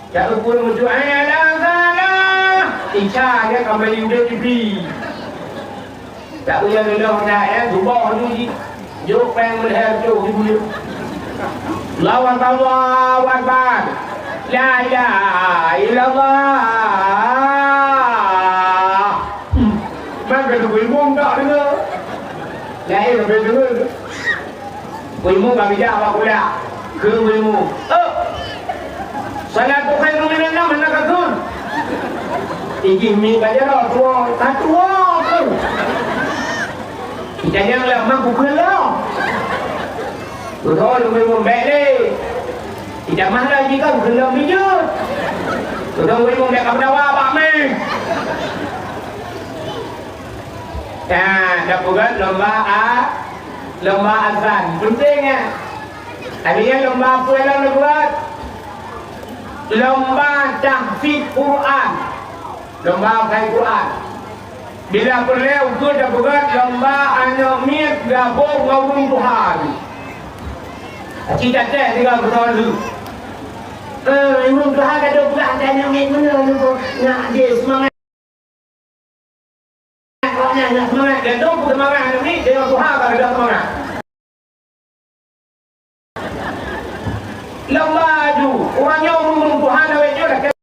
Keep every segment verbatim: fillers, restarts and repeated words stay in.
Cak ukur meutuai ala salah. Ica dia kembali udah TV. Tak payah lelong dah, ya, suboh tu ji. Jok peng meuleher tu di bulu. Lawan Allahu Akbar. La ilaha illallah. Hmm. Maka tu imum tak dengar. Lain lebih dengar. Beuimu ka bijak bak kuda. Keu beuimu. Eh! Salatu khairun minan naum hana ka kheun. Ijih mi ka jaroe tuwoe, ka tuwoe kheun. Itanyong lé mang bukon lom. Beutôi beuimu bèk lé. Itamah lom jih ka kheun lom bijeuet. Beutôi beuimu bèk ka meudawa bak mi. Nah, tapeugöt lomba a, lomba azan. Penting, eh. Artinya lomba apa yang dibuat? Lomba tahfiz Quran. Lomba hafai Quran. Bila peureulèe ukeue tapeugöt lomba aneuk miet gabong ngon ureueng tuha. Cit até tinggai beutôi lheueh. Eh, ureueng tuha gadoh peugah aneuk miet meunoe, nak jih seumangat. Awaknyan nyang seumangat, dan dong peuseumangat aneuk miet, deungon tuha ka geutanyoe seumangat. Lom baju, uroe nyoe ureueng tuha lawét nyoe lakèe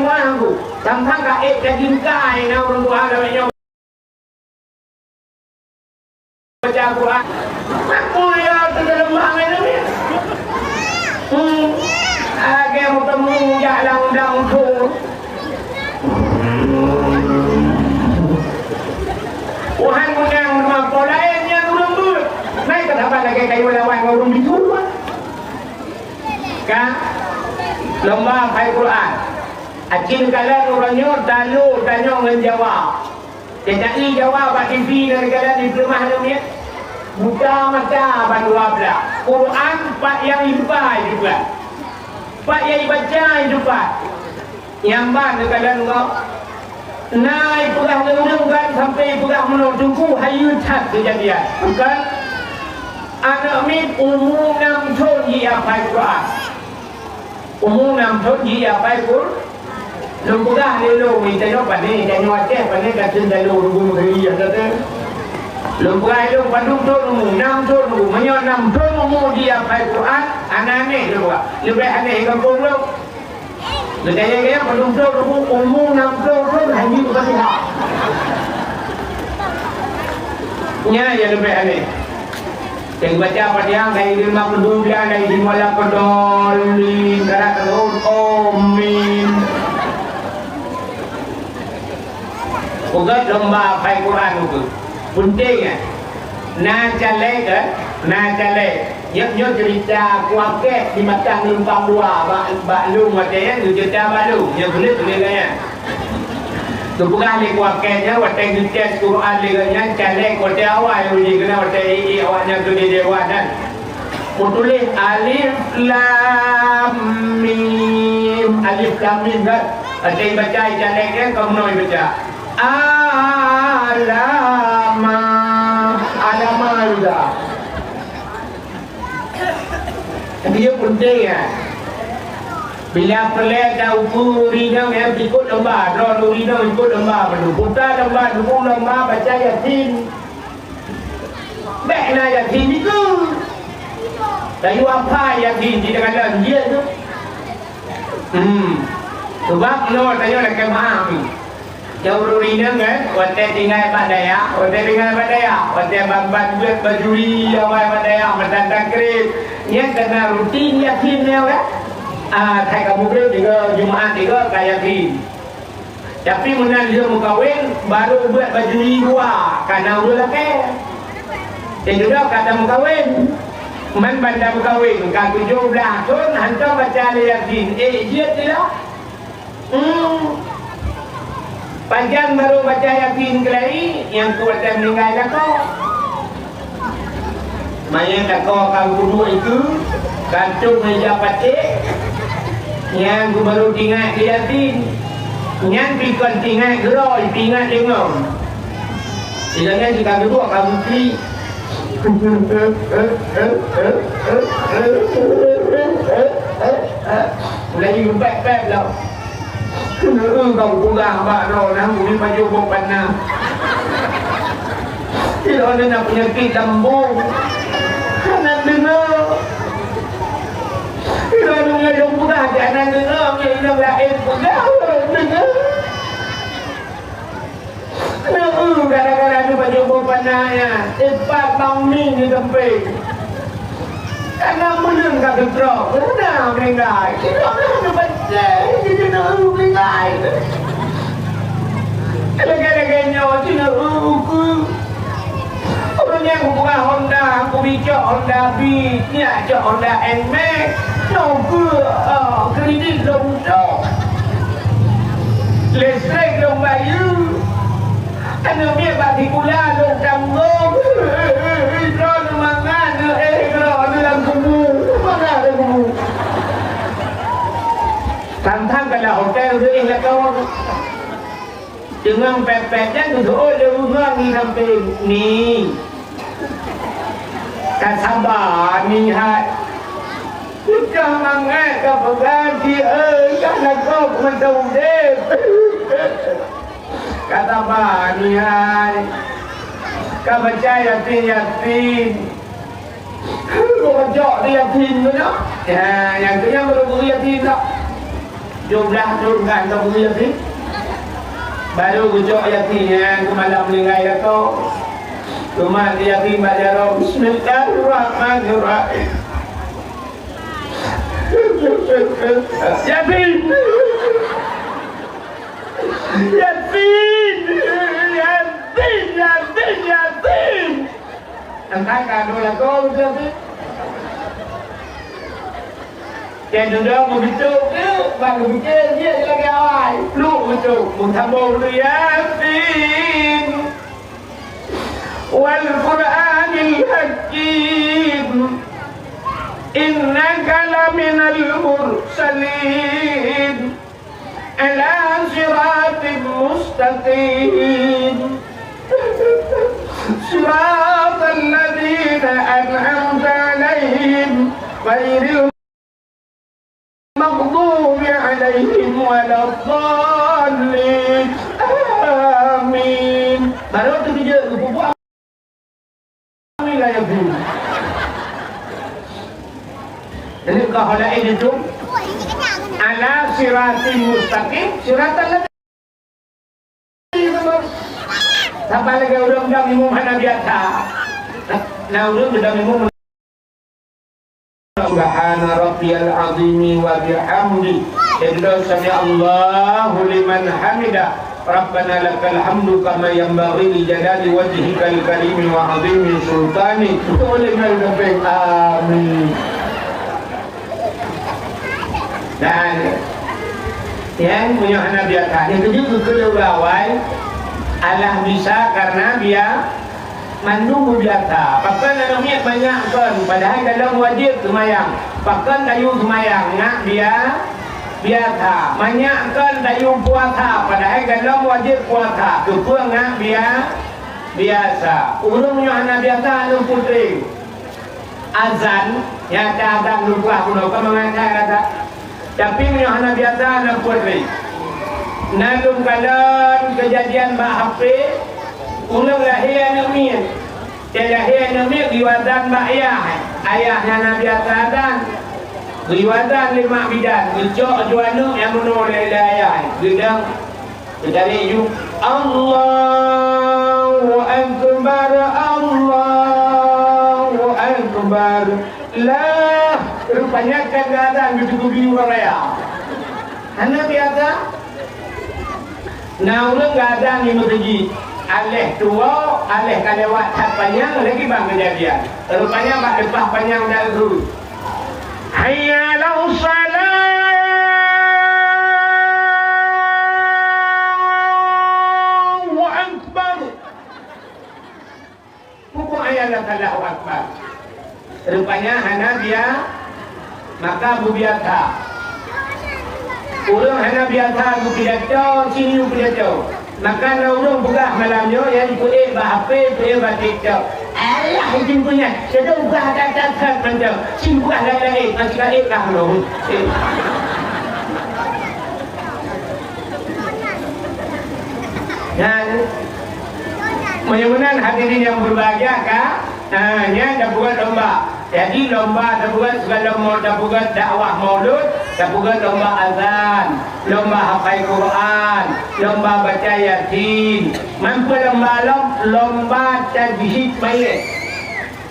muah ku. Sang-sang ka ék daging kai na ureueng tuha lawét nyoe. Baca Quran. Aku ya tu dalam bangai tu ni. Hmm. Lagèe meuteumèe jak lam-lam tu. Tuhan meunang meupo laén nyang ureueng beuet. Nai keu saban lagèe kayue lawan ngon ureueng bisu. Ka lomba hafai Quran. Aci neukalon uroe nyoe talo tanyoe ngon Jawa. Teuka i Jawa bak TV dan negara di peuleumahan namiet. Buta mata bandua blah. Quran pat nyang iba idupat. Pat nyang ibaca idupat. Nyang ban neukalon gob. Na ipeugah lé ureueng kan sampai ipeugah meunoe teungku hayeue that keujadian. Bukan aneuk miet umu nam thon jih hafai Quran. Umu nam thon jih hafai Qur-, lôn peugah lé lôn, tanyoe pané, tanyoe Aceh pané, ka kheun lôn rugoe meugeuri, ya, kata. Lôn peugah lôn padum thon umu, nam thon umu, meunyoe nam thon umu jih hafai Quran, hana aneh lôn peugah. Leubeh aneh gampông lôn. Geutanyong-tanyong padum thon umu, umu nam thon thon hana Fatihah. Nyan nyang leubeh aneh. Teubaca Fatihah dari lima puluh sembilan dari lima lapan dolin karat tahun. Amin. Peugöt lomba hafai Quran tu. Penting, eh. Na caleg, eh. Na caleg. Nyoe, nyoe cerita kuakek di mata geulumpang dua bak, bak lôn watèe nyan, cerita bak lôn. Nyoe keuneuk keuneuk nyan. Teupeugah lé kuakek nyan watèe geutem Quran lé geuh nyan caleg watèe awai uji keunan watèe i, i awaknyan keu di dewan nyan. Meutuléh alif lam mim, alif lam mim kan. Watèe ibaca i caleg nyan ka meunoe ibaca. Alama, alama juga. Dia penting ya. Bila peureulèe ta ukeue ureueng inong nyang ikot lomba, droeneuh ureueng inong ikot lomba bandum. Buta lomba, dubu lomba baca Yasin. Bèk na Yasin dikeue. Tayue hafai Yasin di teuka lôn jih tu. Hmm. Sebab nyoe tanyoe lakèe maaf. Jauh ureueng inong, eh, watèe tinggai bak dayah, watèe tinggai bak dayah, watèe ban-ban beuet bajuri awai bak dayah, meutan takrib. Nyan kana rutin Yasin nyoe, eh. Ah, hai kamoe beuet tiga Jumaat tiga ka Yasin. Tapi meunan lheueh meukawen, barô beuet bajuri dua, kana ureueng lakèe. Teududoe ka tameukawen. Man ban tameukawen, ka tujoh blah thon hantom baca lé Yasin. Eh, jeuet teulah. Hmm. Pajan barô baca Yasin keulai, nyang kuat dan meuninggai lakoe. Manyang lakoe ka geuduek dikeue, ka tueng meuja paték, nyang geubarô tingat keu Yasin. Nyan pi kon tingat geuroe, pi ingat lé ngon. Sidang nyan ka geuduek ka geuklik. Pép-pép lom. Keuneuk eu ka peugah bak droe nyang bri pajoh boh panah. Sidroe na peunyakét lambung. Hana deungoe. Sidroe na lôn peugah, hana deungoe, ngon inong laén peugah, deungoe. Neu gara-gara neu bak jumpa panah nyan, teumpat bang Ming di gampéng. Kana meuneun ka geutrok, na meuninggai. Sidroe na neu bak jih, jinoe meuninggai. Lagèe-lagèe nyoe, jinoe ukeue. Ureueng nyang geupeugah Honda, geubi cok Honda Beat, nyak cok Honda Nmax, nyoe keu, eh, kredit lôn cok. Listrik lôn bayeue. Aneuk miet bak sikula lôn tanggong. Droeneuh mangat, eh, droeneuh lam kubu. Mangat lam kubu. Sang-sang ka lam hotel geuéh lakoe. Teungoh pèt-pèt nyan geuseuôt lé ureueng di sampéng, "Ni, ka saba ni hai. Peugah mangat ka peugah jih, eh, ka lakoe mantong udép. Ka saba ni hai. Ka baca Yasin-Yasin." Geucok di Yasin tu nyoe. Ya, nyang tu nyang baru geucok Yasin dah. Jumlah tu kan tak geucok Yasin. Baru geucok Yasin, ya, keu malam meuninggai lakoe. Teuma di Yasin bak jaroe, "Bismillahirrahmanirrahim." Yasin. Yasin. Yasin, Yasin, Yasin. Entah ka dua lagu beutôi tu. Cek dudoe meubitok tu, bak geupike jih lagèe awai. Pluk beutôi, meusambông dulu Yasin. Wal Qur'anil Hakim. Innaka laminal mursalin. Ala siratim mustaqim. Siratal ladzina an'amta 'alaihim ghairil maghdubi 'alaihim waladdallin. Amin. Baru tu dia bubuak. Amin lah ya bin. Jadi kau lain itu ala siratim mustaqim, siratal ladzina. Saban lagèe ureueng dang imum hana biasa. Nah, ureueng dang imum. Subhana rabbiyal azimi wa bihamdi. Indra sami Allahu liman hamida. Rabbana lakal hamdu kama yanbaghi li jalali wajhikal karimi wa azimi sultani. Betul lé nyan sampai amin. Dan nyan meunyoe hana biasa, nyan keujeuet keu ureueng awai, alah bisa karena bia-, mandum beubiasa. Pakon aneuk miet banyak kon, padahai golom wajéb seumayang. Pakon tayue seumayang, ngak bia-, biasa. Manyak kon tayue puasa, padahai golom wajéb puasa. Keupeue ngak bia-, biasa. Ureueng nyoe hana biasa aneuk putéh. Azan, nyata azan lumpah bunoe, ka mangat that rasa. Tapi meunyoe hana biasa, na peuet lé. Na lôn kalon keujadian bak H P, ureueng lahé aneuk miet. Watèe lahé aneuk miet, geuyue azan bak ayah. Ayah nyan na biasa azan. Geuyue azan lé mak bidan, geucok ju aneuk nyang bunoe lé, lé ayah. Geudong. Teucari ju, "Allahu Akbar, Allahu Akbar." Lah, rupanya kan geuazan beuteugubi ureueng raya. Hana biasa. Na ureueng geuazan di meuseujid. Aléh tuwoe, aléh ka lewat that panyang, lagi ban keujadian. Rupanya bak leupah panyang dan lheueh. Hayya 'alas shalah. Allahu Akbar. Pukon ayat Allahu Akbar. Rupanya hana bia-, maka beubiasa. Ureueng hana biasa geupidato, sini geupidato. Maka na ureueng peugah malam nyoe, nyang peuék bak H P, peuék bak TikTok. Alah, izin peue nyan. Sidroe peugah that-that mantong. Sing peugah laén-laén, masih ka ék kah lom. Eh. Dan meunyoe meunan hadirin yang berbahagia ka, ha, nyan tapeugöt lomba. Jadi lomba tapeugöt sigohlom mau tapeugöt dakwah maulud, tapeugöt lomba azan, lomba hafai Quran, lomba baca Yasin. Man peue lomba lom, lomba tajhid mayét.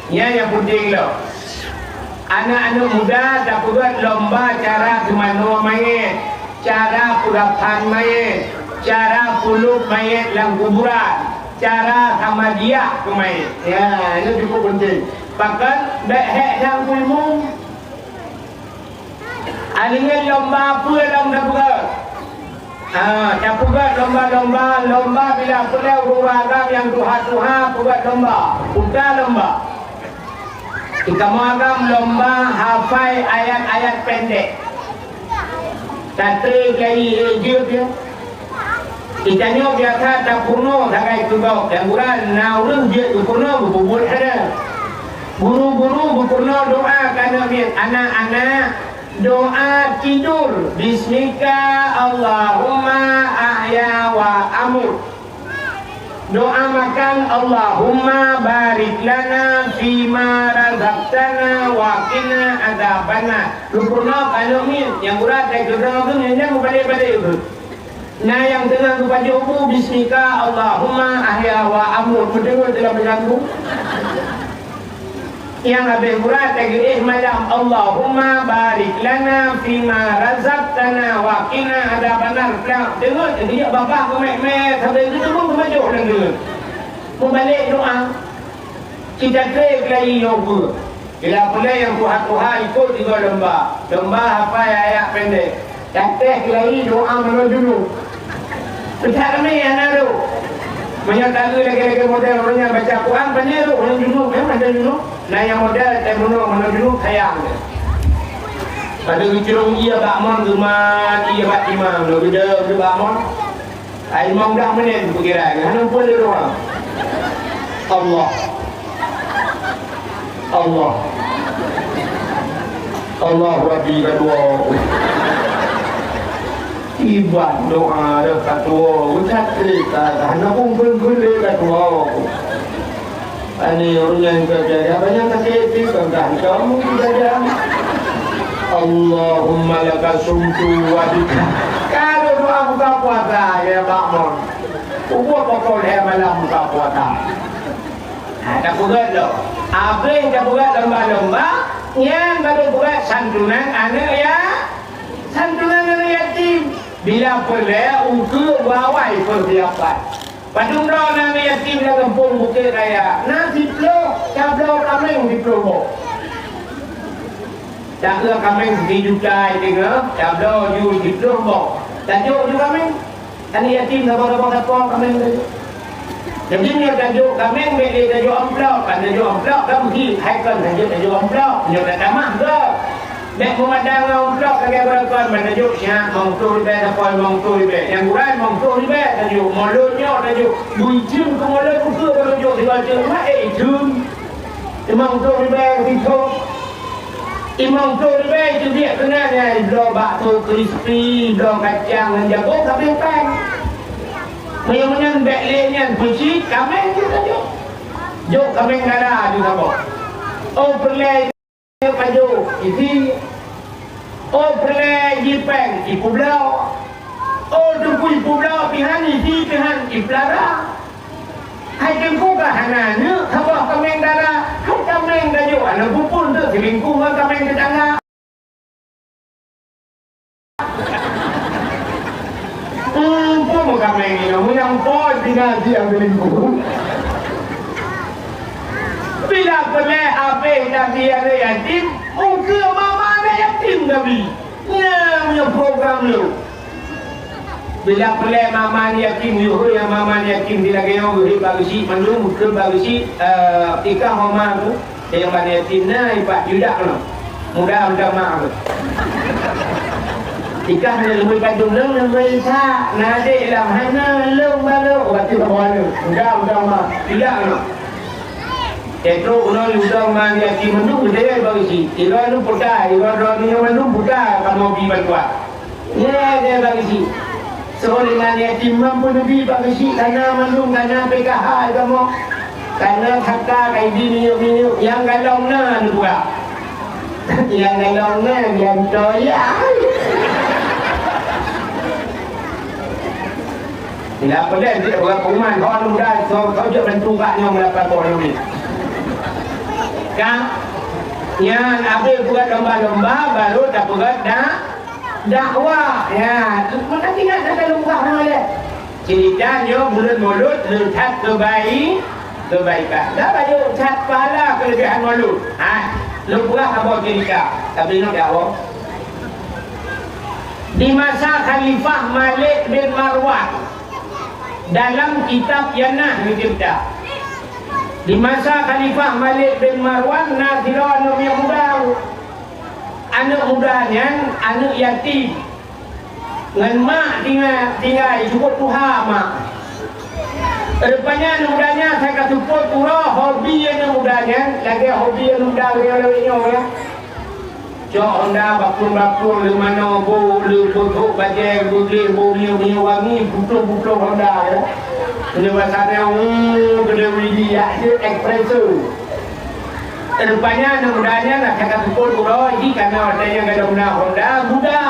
Nyan nyang peunteng lom. Aneuk-aneuk muda tapeugöt lomba cara seumanoe mayét, cara peurapan mayét, cara peulop mayét lam kuburan, cara samadiah keu mayét. Ya, nyan cukup peunteng. Pakon bèk hék nyang kuimu. Alingon lomba peue lom tapeugöt? Ha, tapeugöt lomba-lomba, lomba bila peureulèe ureueng agam nyang tuha-tuha peugöt lomba, peugah lomba. Di kamoe agam lomba hafai ayat-ayat pendek. Tatré keu ai, eh, jeuet ya. Geutanyoe biasa tapeurunoe sagai keu gob, dan uroe na ureueng jeuet geupeurunoe geupeubuet hana. Guru-guru geupeurunoe doa keu aneuk miet, anak-anak, doa tidur, bismika Allahumma ahya wa amut. Doa makan, Allahumma barik lana fima razaqtana wa qina adzabannar. Geupeurunoe keu aneuk miet, nyang uroe teuh geupeurunoe geuh, nyan mubalek-balek geuh. Na nyang teungoh geupajoh bu, bismika Allahumma ahya wa amut, meudeungoe dalam peuganggu. Nyang habéh uroe teuh geuéh malam, Allahumma barik lana fima razaqtana wa qina adzabannar. Plah, deungon, geujak babah geumet-met, sabe geuteumeung geupajoh lam deungon. Mubalek doa. Cit tatré keu ai nyoe peue. Bila peureulèe nyang tuha-tuha ikot tiga lomba. Lomba hafai ayat pendek. Tatré keu ai doa manoe junub. Peucak ramé hana rôh. Meunyoe taeu lagèe-lagèe model ureueng nyang baca Quran, pane rôh manoe junub, eh, manoe junub. Na nyang model teuh meunoe manoe junub sayang. Padahai geucurong ie bak mon geumat ie bak timang, lôn geudong bak mon. Ai limong blah menit peukira, hana pun lé doa. Allah. Allah. Allah Rabbi ka tuwoe. Iban doa dah ka tuwoe, ucap cerita, hana pun pun lé ka tuwoe. Ani ureueng nyang ka jadi, apa nyang ka jadi, kan dah kamu jadi. Allahumma laka sumtu wa bika. Kalau doa buka puasa, ya Pak Mon. Ubah pokok lhèe malam buka puasa. Ha, tapeugöt lom. Abéh tapeugöt lomba-lomba, nyan baru peugöt santunan aneuk ya-, santunan aneuk yatim. Bila peureulèe ukeue bawai peursiapan. Padum droe na aneuk yatim lam gampông Bukét Raya? Na siploh, tabloe kaméng siploh boh. Dak keu kaméng sijuta teungoh, tabloe ju siploh boh. Tajok ju kaméng. Aneuk yatim saboh-saboh sapo kaméng tajok. Jadi nyoe tajok kaméng bèk lé tajok amplop, kan tajok amplop kan meuhi, hai kon tajok, tajok amplop, nyoe tatamah goe. Bèk meumandang ngon amplop lagèe beureugon, ban tajok siat limong ploh ribèe, sapo limong ploh ribèe. Nyang gura limong ploh ribèe tajok, mulod nyoe tajok. Bui jeuem keu mulod ukeue barô jok sigoe teuk, ma ék jeuem. Limong ploh ribèe sithok. Limong ploh ribèe teubiet keunan nyan, bloe bakso krispi, bloe kacang ngon jagông sabe péng. Meunyoe meunan bèk lé nyan peucit, kaméng ju tajok. Jok kaméng dara ju saboh. Oh peureulèe pajoh isi. Oh peureulèe ji péng ipubloe. Oh teupeu ipubloe pihan isi pihan ipeulara. Hai teungku ka hana neuk saboh kaméng dara, hai kaméng gajôh hana bukon teuk silingkuh ngon kaméng teutangga. Mumpung kaméng inoe meunyoe po tinggai siang silingkuh. Bila peureulèe abéh tabi aneuk yatim, ukeue mama aneuk yatim tabi. Nyan meunyoe program lôn. Bila peureulèe mama aneuk yatim, yôh ya mama aneuk yatim di lagèe nyoe, geuhit bak geuchik mandum, ukeue bak geuchik, eh, tikah mama tu, nyang bak aneuk yatim na ipat yudak keunoe. Muda meutamah tu. Tikah nyan leubeh padum lôn, leubeh sa, na adék lam hana lôn balok, berarti sama aneuk. Muda meutamah, yudak keunoe. Trôk uroe udong mama aneuk yatim mandum geutanyong bak geuchik. Uroe nyoe puta, uroe droeneuh nyoe mandum puta kamoe bi bantuan. Nyan deh bak geuchik. Soe lé nan yatim mampu neubi bak geusyik, kana mandum, kana P K H kamoe. Kana saka ka ibi minyeuk-minyeuk, nyang galong na neubuka. Nyang galong na nyang toya. Bila peugah cit ureueng peurumahan, ho muda, so, so jeuet bantu kak nyoe meulapan boh nyoe. Ka, nyan abéh peugah lomba-lomba, baru tapeugah dak, dakwah. Ya, maka ingat kata lomba nyoe lé. Cerita nyoe buleuen Mulod le that keubai-, keubaikan. Dak bacut that pahala keulebihan Mulod. Ha, lomba saboh cerita. Tapi nyoe dakwah. Di masa Khalifah Malik bin Marwan, dalam kitab Yanah geucebta. Di masa Khalifah Malik bin Marwan na sidroe aneuk muda. Aneuk muda nyan aneuk yatim. Ngon mak tinggai, tinggai cukup tuha mak. Rupanya aneuk muda nyan asai ka seupôt uroe, hobi aneuk muda nyan lagèe hobi aneuk muda ureueng lawét nyoe, ya. Cok honda baplueng-baplueng, le manoe bu, le peutrok bajèe, beudeh bu, minyeuk-minyeuk wangi, butôh-butôh honda, ya. Meunyoe basa nyoe, uh, keudéh Widi, yak jeuet espresso. Rupanya aneuk muda nyan asai ka seupôt uroe, jih kana watèe nyan gadôh na honda, guda.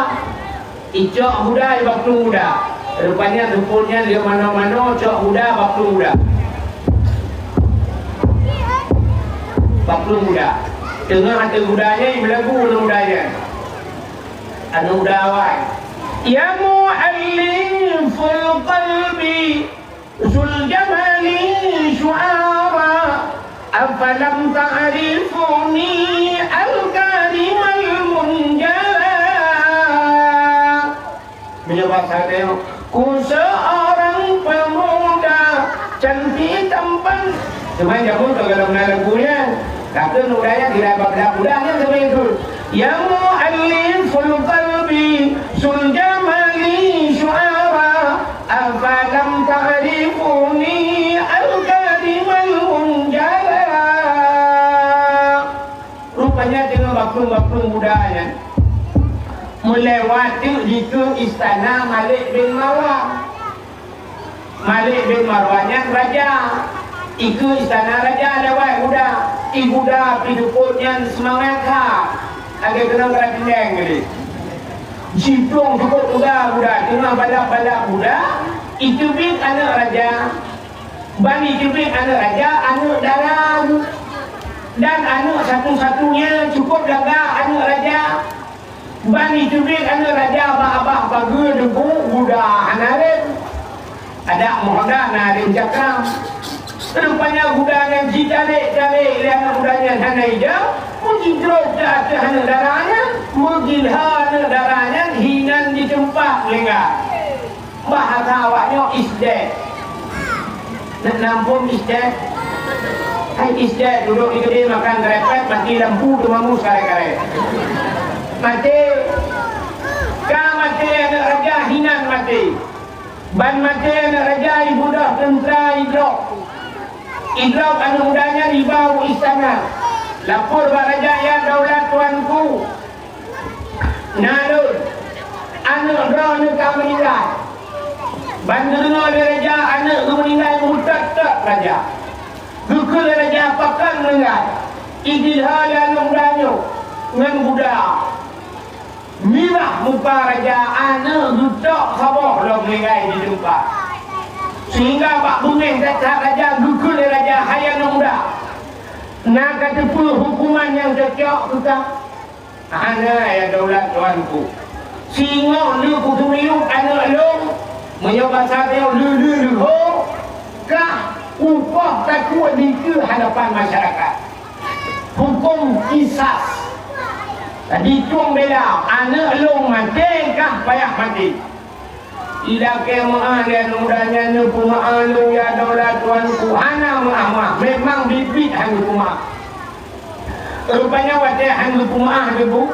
Icok guda, ibaplueng guda. Rupanya seupôt nyan le manoe-manoe, cok guda, baplueng guda. Baplueng guda. Teungoh ateueh guda nyan imeulagu aneuk muda nyan. Aneuk muda awai. Ya mu'alliful qalbi, zul jamali syu'ara, afalam ta'rifuni al-karimal munjala. Meunyoe basa teuh, ku seorang pemuda cantik tampan. Cuma jameun ka galak na lagu nyan. Tapi aneuk muda nyan tidak bak budak-budak nyan sampai itu. Ya mu'alliful qalbi, zul jamali syu'ara, afalam ta'rifuni al-karimal munjala. Rupanya teungoh baplueng-baplueng guda nyan meulewat teuk dikeue istana Malik bin Marwan. Malik bin Marwan nyan raja. Ikeue istana raja lewat guda. I guda pih seupôt nyan seumangat that. Lagèe keunong keunan tindeng tadi. Jiplueng cukup teuga guda, teungoh balap-balap guda, iteubiet aneuk raja. Ban iteubiet aneuk raja, aneuk dara. Dan aneuk satu-satunya cukup lagak aneuk raja. Ban iteubiet aneuk raja bak babah pageue debu, guda hana rem. Adak meuhonda na rem cakram. Rupanya guda nyan jitarek-tarek lé aneuk muda nyan hana ija, meujidrob di ateueh aneuk dara nyan, meugilha aneuk dara nyan hinan di teumpat meulinggai. Bahasa awak nyoe is dead. Nak nampung is dead? Hai is dead, duduk di keudè makan kerepet, mati lampu, teumamus karét-karét. Maté. Ka maté aneuk raja, hinan maté. Ban maté aneuk raja, ibeudôh teuntra idrob. Idrob aneuk muda nyan iba u istana. Lapor bak raja, "Ya daulat tuanku, na lôn, aneuk droeneuh ka meuninggai." Ban geudeungoe lé raja aneuk geuh meuninggai, meutot-tot raja. Geukheun lé raja pakon meuninggai. Igilha lé aneuk muda nyoe ngon guda. Mirah muka raja, aneuk geutok saboh lom meuninggai di teumpat. Sehingga bak beungéh that-that raja geukheun lé raja, "Hai aneuk muda, na kateupeue huköman nyang cocok keu kah?" "Hana, ya daulat tuanku. Singoh lheueh kuteumiyueb aneuk lôn, meunyoe basa tanyoe lheueh-lheueh leuho, kah kupoh takue dikeue hadapan masyarakat." Huköm kisas. Jadi tueng bela, aneuk lôn maté kah payah maté. Ilakée meu'ah lé aneuk muda nyan, "Neupeumeu'ah lôn, ya daulat tuanku." Hana meu'ah-meu'ah, memang biet-biet han neupeumeu'ah. Rupanya watée han neupeumeu'ah lé bu,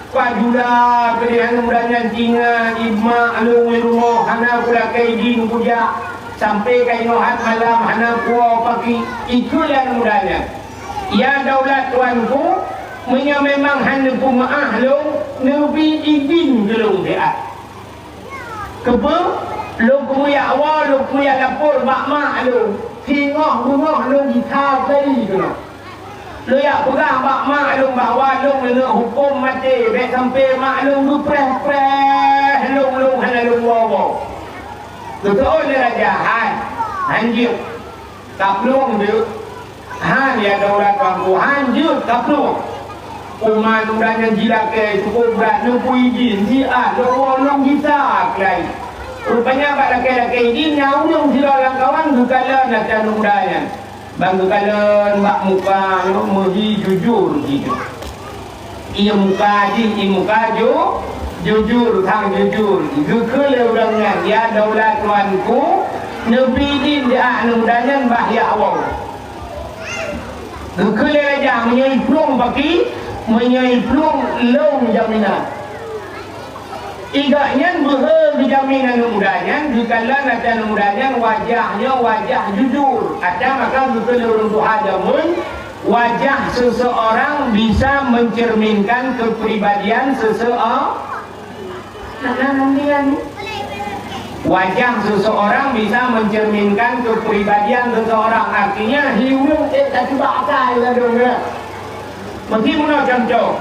pajula keudeh aneuk muda nyan, "Tingat ié mak lôn di rumoh, hana kulakée idin kujak, sampoe ka inoe that malam hana kuwoe paki." Ikeue lé aneuk muda nyan, "Ya daulat tuanku, meunyoe memang han neupeumeu'ah lôn, neubi idin keu lôn siat." Keupeue? Lôn keuyak woe, lôn keuyak lapor bak mak lôn. Singoh beungoh lôn jitha kali keunoe. Lôn jak peugah bak mak lôn bahwa lôn neuk huköm maté, bék sampoe mak lôn geupreh-preh lôn, lôn hana lôn woe-woe. Geuteu'ôn lé raja, "Hai, hanjeuet, kaplueng jeuet." "Han, ya daulat tuanku, hanjeuet kaplueng." Uma nyan jilakée cukup brat, neupeuidin, jiat lôn woe lôn gisa keulai. Rupanya bak lakée-lakée idin na ureuëng sidroe lam kawan geukalon atra aneuk muda nyan. Ban geukalon bak muka nyoe meuhi jujur jih. Ie muka jih, ie muka ju-, jujur, sang jujur. Geukheun lé ureuëng nyan, "Ya daulat tuanku, neupeuidin jiat aneuk muda nyan bah jak woe." Geukheun lé raja, "Meunyoe iplueng paki, meunyoe iplueng lôn jaminan." Gobnyan beuhe geujamin aneuk muda nyan, geukalon atra aneuk muda nyan wajah nyoe wajah jujur. Atra maka geukheun lé ureuëng tuha jameun, wajah seseorang bisa mencerminkan kepribadian seseorang. Wajah seseorang bisa mencerminkan kepribadian seseorang. Artinya, hi ureuëng ék tateuba akai ladôm, ya. Meusti meunoe contoh.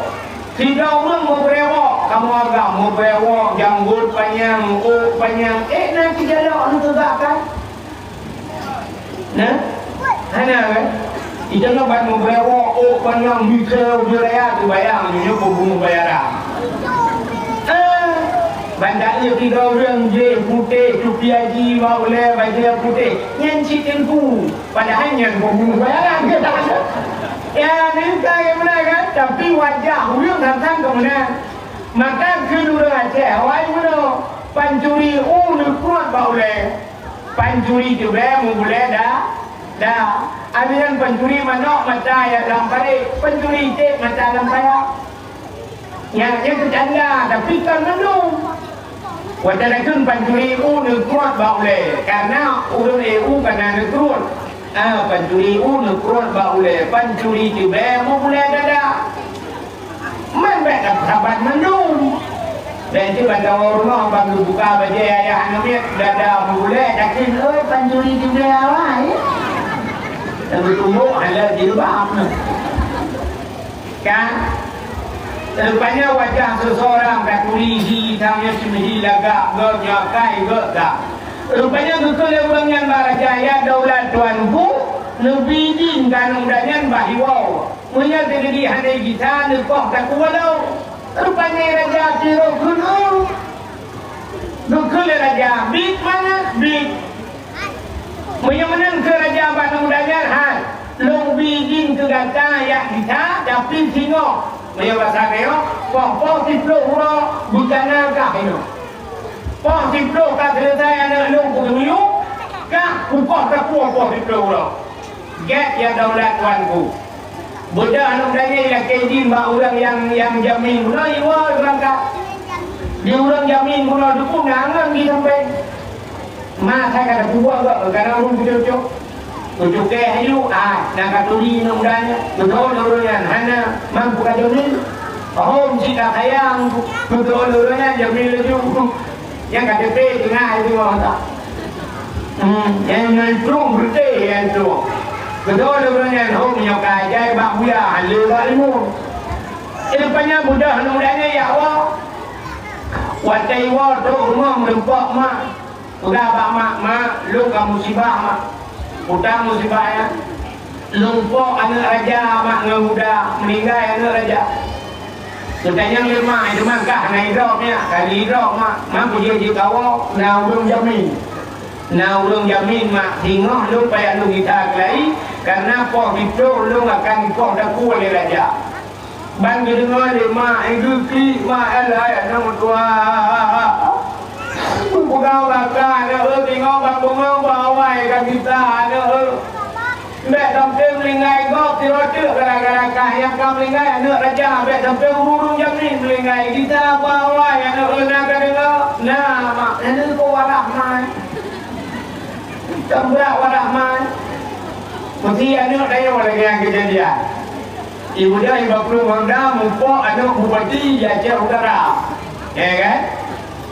Sidroe ureuëng meubrewok, kamoe agam meubrewok, janggot panyang, ôk panyang, ék na sijalok neuteuba akai? Nah, hana kan? Itu nak ban meubrewok, ôk panyang, miseue, ujoe raya tu bayang, nyoe pembunuh bayaran. Ah, ban dak lé sidroe ureuëng jih putéh, cupi haji, bak ulée, bajée putéh, nyan cit teungku. Padahai nyan pembunuh bayaran. Ya, nengka yang benar kan? Tapi wajah ureuëng sang-sang keu meunan. Maka kheun ureuëng Aceh, awai meunoe, pancuri u neukruet bak ulée. Pancuri teubée meubulée da, da. Abéh nyan pancuri manok mata jak lam parék, pancuri iték mata lam paya. Nyan, nyan teucanda, tapi kon mandum. Watée takheun pancuri u neukruet bak ulée, karena ureuëng ék u kana neukruet. Ah, pancuri u neukruet bak ulée, pancuri teubée meubulée dada. Man bék sabat mandum. Bék cit ban tawoe rumoh ban geubuka bajée ayah aneuk miet dada meubulée, takheun, "Oi, pancuri jubé awai." Lagée tumbok hana jilbab. Kan? Rupanya wajah seseorang taturi hi, tanyoe cemhi lagak geuh, nyoe akai geuh ka. Rupanya geukheun lé ureuëng nyan bak raja, "Ya daulat tuanku, neupeuidin keu aneuk muda nyan bah iwoe." Meunyoe teujadi hana gisa neukoh takue lom. Rupanya raja sidroe keuneuk. Geukheun lé raja, "Biet mangat, biet." Meunyoe meunan kheun raja bak aneuk muda nyan, "Hai, lôn bri idin keu gata jak gisa, tapi singoh." Meunyoe basa nyoe, poh-poh siplôh uroe beukana kah inoe. Poh siplôh ka seuleusai aneuk lôn kuteumiyueb, kah kukoh takue poh siplôh uroe. Gét ya daulat tuanku. Beudôh aneuk muda nyan ilakée idin bak ureuëng nyang, nyang jamin bunoe iwoe beurangkat. Di ureuëng jamin bunoe dukun na angon jisampéng. Ma sai ka teupeugah gak, kana ureuëng kucok-cok. Kucok kée aju, ah, na ka turi aneuk muda nyan. Beudôh ureuëng nyan, hana, man peue ka jamin. Hom cit ka sayang, beudôh ureuëng nyan jamin laju. Nyang K T P teungoh itu mata. Hmm, nyang, nyang trueng beureuti nyang trueng. Beudôh lé ureuëng nyan hom nyoe ka jai bak buya, le bak limong. Rupanya beudôh aneuk muda nyan jak woe. Watée iwoe trok rumoh meureumpok mak. Peugah bak mak, "Mak, lôn ka musibah, Mak." "Peue musibah nyan?" "Lôn pok aneuk raja, Mak, ngon guda, meuninggai aneuk raja." Geutanyong lé mak, "Teuma kah hana idrop nyak?" "Ka idrop, Mak." "Man peue jeuet jikawoe?" "Na ureuëng jamin." "Na ureuëng jamin, Mak, singoh lôn payah lôn gisa keulai, kareuna poh siplôh lôn akan poh takue lé raja." Ban geudeungoe lé mak, geuklik mak, "Alah, aneuk meutuah. Kupeugah bak kah, aneuk, singoh ban beungoh bak awai ka gisa, aneuk. Bék sampoe meuninggai gob sidroe teuk gara-gara kah nyang ka meuninggai aneuk raja, bék sampoe ureuëng jamin meuninggai gisa bak awai, aneuk, na ka deungoe?" "Na, Mak." "Aneuk, kok warah mak." Tambrak warah mak. Meusti aneuk tanyoe lagée nyang keujadian. Ibu dia lima puluh honda mupok aneuk bupati di Aceh Utara. Ya kan?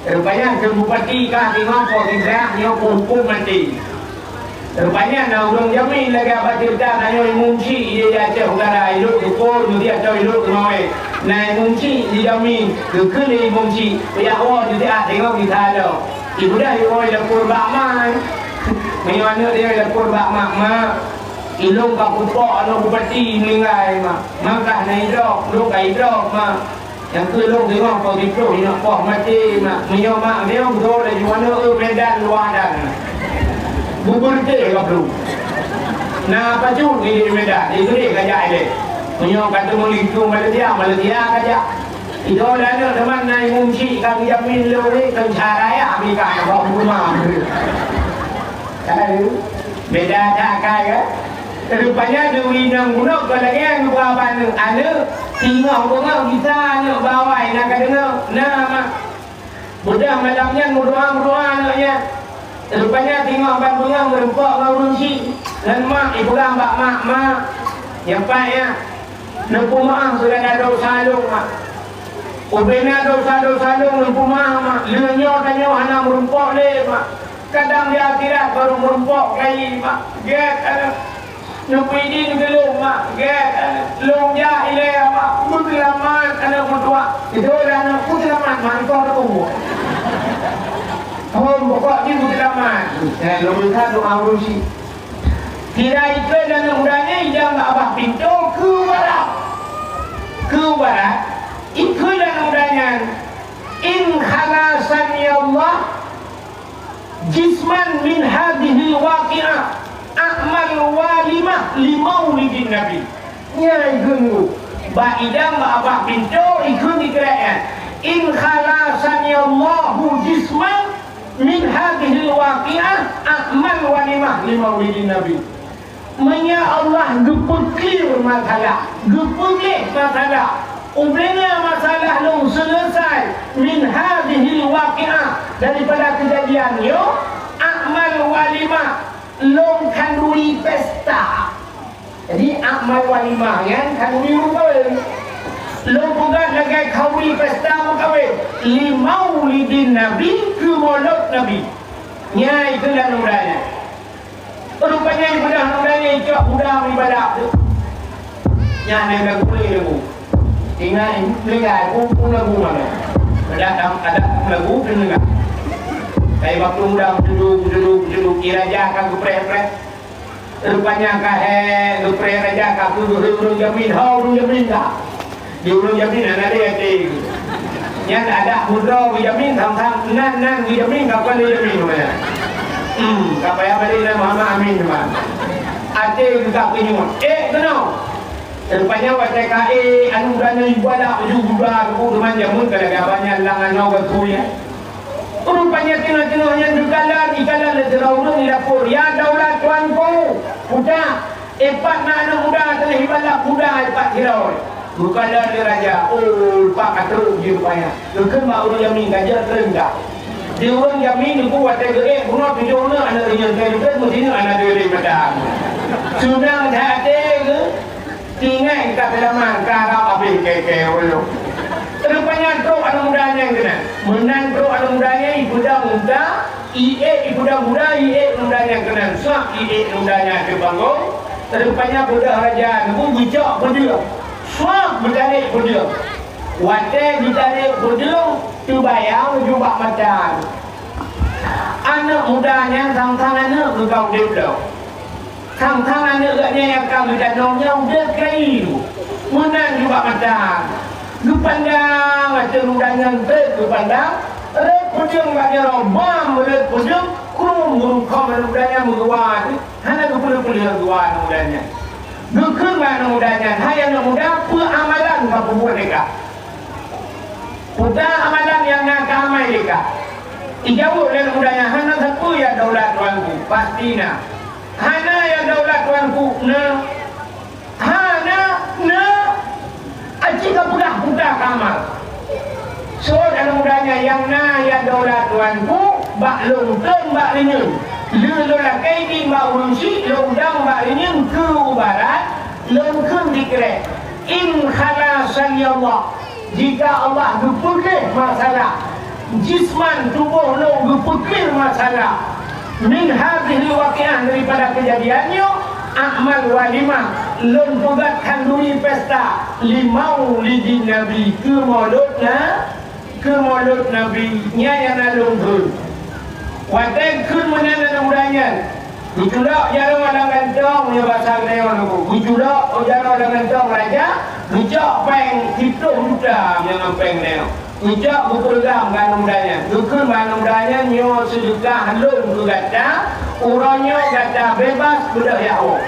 Rupanya keu bupati ka singoh po Sidrah nyoe peuhuköm maté. Rupanya na ureuëng jamin lagée haba ceurita tanyoe Imeum Syik di Aceh Utara, ilok Syukur, meudi atau ilok Teumawé. Na Imeum Syik jijamin, geukheun lé Imeum Syik, pijak woe di siat singoh gisa lom. Ibudah iwoe lapor bak ma. Meunyoe aneuëk dia lapor bak ma, "Ma, ilong ka kupok aneuëk bupati meuninggai, ma. Ma kah na idrop, lôn ka idrop, ma." Nyang keu lôn deungoe po siplôh inong poh maté, ma. Meunyoe ma meunyoe beudôh laju aneuëk, eu, Medan luwa dan. Bubur teh ka bru. Na pacut di Medan, di Gede ka jak ilée. Meunyoe ka teumeulitu Malaysia, Malaysia ka jak. Idol aneuk teuma na Imeum Syik ka geujamin lé ureueng keu cara ya Amerika nyang bak rumah. Tahu? Beda that akai kan? Rupanya di ureueng inong gunong kon lagèe nyan geupeugah bak aneuk, "Aneuk, singoh beungoh gisa aneuk bawai na ka deungoe?" "Na, Mak." Beudôh malam nyan meudoa-meudoa aneuk nyan. Rupanya singoh ban beungoh meureumpok ngon ureueng syik. Ngon mak ipeugah bak mak, "Mak, nyan pat nyan, neupeumaáh seugala desya lôn, Mak. Ubena desya-desya lôn neupeumaáh, Mak. Lheueh nyoe tanyoe hana meureumpok lé, Mak. Kadang di akhirat barô meureumpok lagi, Mak." Gét aneuk. Neupeuidin keu lôn, Mak. Gét aneuk. Lôn jak ilèe, Mak. Peuseulamat aneuk meutuah. Itu aneuk peuseulamat, Mak. Itu aneuk umur. Hom, pokok jih peuseulamat. Eh, lôn meukat doa ureueng syik. Sira ikheun aneuk muda nyan idong bak babah pintoe keu barat. Keu barat, ikheun aneuk muda nyan, "In khalasani Allah jisman min hadhil waqi'ah, a'mal walimah li maulidin Nabi." Nyan ikheun bak idong bak babah pintoe, ikheun di krek nyan, "In khalasani Allahu jisman min hadhil waqi'ah, a'mal walimah li maulidin Nabi." Meunyoe Allah geupeuklir masalah, geupeugléh masalah, ubena masalah lôn seuleusai min hadhil waqi'ah, daripada keujadian nyoe, a'mal walimah, lôn khanduri pesta. Jadi, a'mal walimah nyan khanduri meukawen. Lôn peugah lagèe khanduri pesta meukawen. Li maulidin Nabi, keu molod Nabi. Nyan ikheun aneuk muda nyan. Rupanya ibadah muda nyan icok muda ibadah tu. Nyan lagu lagu. Ingat, ingat lagu, pun lagu mana? Ada, ada lagu tu dengar. Tapi waktu muda beududuk, beududuk, beududuk, di raja ka geupreh-preh. Rupanya ka hèk geupreh raja ka keu ureueng jamin, ho ureueng jamin ka. Di ureueng jamin hana lé até geuh. Nyan adak meudroe geujamin, sang-sang nan, nan geujamin ka kon lé jamin rupanya. Hmm, ka payah balek nan Muhammad Amin teuma. Até geuh ka keunyueng. Eh, keunoe. Rupanya watèe ka, eh, anu, geubalak baju buda, buku teuma jameun ka lagèe abah nyan lam anoe geutu nyan. Rupanya teungoh-teungoh nyan geukalon, ikalon lé sidroe ureueng ilapor, "Ya daulat tuanku, puta, eh, pat na aneuk muda teungoh ibalak buda, eh, pat sidroe." Geukalon lé raja, "Oh, pat ka trok jih rupanya." Geukheun bak ureueng jamin, "Ka jeuet treun ka." Di ureueng jamin, "Ku watèe geuék bunoe tujoh aneuk, aneuk reunyeun, ka jeuet treun meusineuk aneuk deuh lé mata." Seunang that até geuh. Ingat ka seulamat, ka rab abéh keu-keu ulôn. Rupanya trok aneuk muda nyan keunan. Meunan trok aneuk muda nyan, ipeudong unta, iék ipeudong buda, iék aneuk muda nyan keunan. Swab iék aneuk muda nyan ateueh panggong. Rupanya beudôh raja nyan geucok peudeueng. Swab geutarek peudeueng. Watèe geutarek peudeueng, teubayang ju bak mata. Aneuk muda nyan sang-sang aneuk geuh ka udép lom. Sang-sang aneuk geuh nyan nyang ka geutanoe nyan udép keu ie. Meunan ju bak mata. Geupandang ateueh muda nyan trép geupandang, rhot peudeueng bak jaroe, bam rhot peudeueng, krum geurukon aneuk muda nyan meuguwa teuh. Hana geupeuleueh-peuleueh guwa aneuk muda nyan. Geukheun bak aneuk muda nyan, "Hai aneuk muda, peue amalan ka peubuet lé kah?" "Peue amalan nyang na keu amai lé kah?" Ijaweueb lé aneuk muda nyan, "Hana sapeue ya daulat tuanku." "Pasti na." "Hana ya daulat tuanku." "Na." "Hana, na." "Aci ka peugah peue keu amal." Seuôt aneuk muda nyan, "Nyang na ya daulat tuanku, bak lôn treun bak reunyeun. Lheueh lôn lakèe idin bak ureueng syik, lôn dong bak reunyeun keu u barat, lôn kheun sikrek, 'In khalasani Allah.' Jika Allah geupeugléh masalah, Jisman, tuboh lôn geupeukir masalah. Min hadhil waqiah, daripada keujadian nyoe, a'mal walimah, lôn peugöt khanduri pesta, limaulidin Nabi, keu molot na, keu molot Nabi, nyan nyang na lôn kheun. Watèe kheun meunan aneuk muda nyan, geuculok jaroe lam gantong, nyoe basa geutanyoe Teungku. Geuculok jaroe lam gantong raja, geucok pèng siploh juta ngon pèng nyoe. Geucok geupeureugang bak aneuk muda nyan. Geukheun bak aneuk muda nyan, nyoe seudeukah lôn keu gata, uroe nyoe gata bebas beudôh jak woe.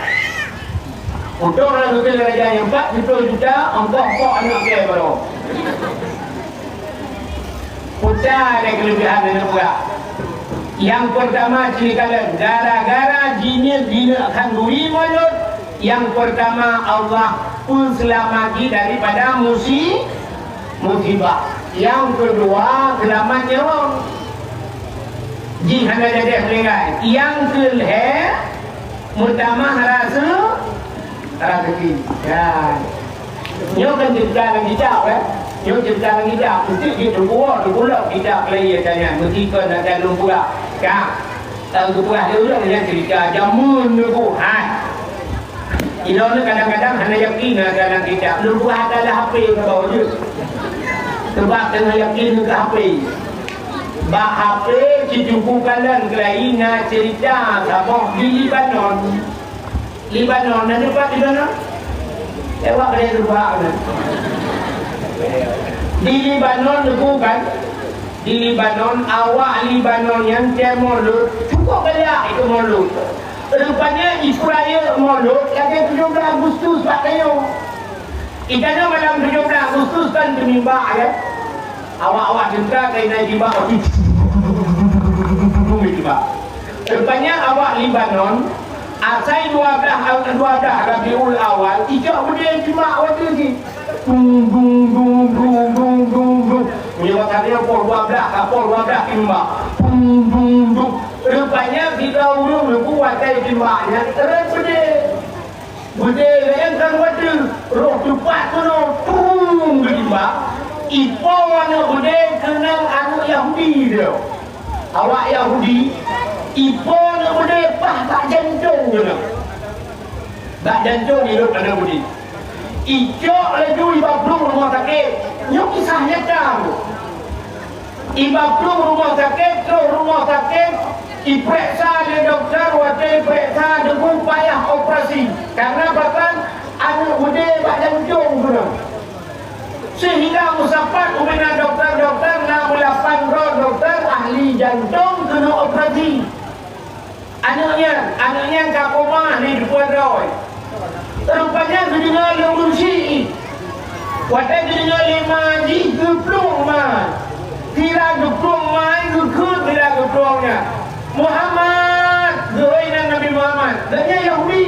Untông lôn geukheun lé raja nyan, pat siploh juta, ongkoh pok aneuk kèe baroe. Peue lé keuleubihan aneuk muda. Nyang peurtama, cit kalon, gara-gara jineuk, jineuk khanduri molot, nyang peurtama Allah peuseulamat jih daripada musi-, musibah. Nyang keudua, seulamat nyoe. Jih hana jadeh meuninggai. Nyang keulhèe, meutamah raseu-, raseuki. Ya. Nyoe kan ceurita lam kitab, eh. Nyoe ceurita lam kitab. Meusti jih teupeue, teupeulok kitab laén tanya. Meusti kon ada lôn peugah. Ka. Tahu geupeugah lé ureueng nyan ceurita jameun dulu. Hai. Inoe kadang-kadang hana yakin na dalam kitab. Lôn buka hata lam H P keu jeuet. Sebab teungoh yakin keu H P. Bak H P sicuku kalon keulayi na ceurita saboh di Lebanon. Lebanon, na teumpat Lebanon? Ewak keude teumpat na. Di Lebanon Teungku kan? Di Lebanon, awak Lebanon nyan tem molot, cukup galak ikôt molot. Rupanya jipeurayeuk molot lagèe tujoh blah Agustus bak tanyoe. Di tanyoe malam tujoh blah Agustus kan teumibak, ya. Awak-awak teuka keunan jibak, jibak. Rupanya awak Lebanon, asai dua blah, dua blah Rabiul Awal, ijok beudé teumbak watèe jih. Dung, dung, dung. Meunyoe watèe nyoe poh dua blah, ka poh dua blah teumbak. Dung, dung, dung. Rupanya sidroe ureueng Teungku watèe teumbak nyan rhot beudé. Beudé laén kan watèe roh teupat keunoe, pum, geutimbak. Ipo aneuk beudé keunong aneuk Yahudi dia. Awak Yahudi, ipo aneuk beudé paih bak jantong keunoe. Bak jantong irot aneuk beudé. Icok laju iba plueng rumoh sakét. Nyoe kisah nyata. Iba plueng rumoh sakét, troh rumoh sakét, ipeuriksa lé dokto, watèe ipeuriksa Teungku payah operasi. Karena pakon? Aneuk beudé bak jantong keunoe. Sehingga meusapat ubena dokto-dokto, na meulapan droe dokto ahli jantong keuneuk operasi. Aneuk nyan, aneuk nyan ka koma di depan droe. Rupanya geudeungoe lôn ureueng. Watèe geudeungoe lé ma jih, geuplueng ma. Sira geuplueng ma, geukheun sira geuplueng nyan, "Muhammad!" Geuhôi nan Nabi Muhammad. Gobnyan Yahudi.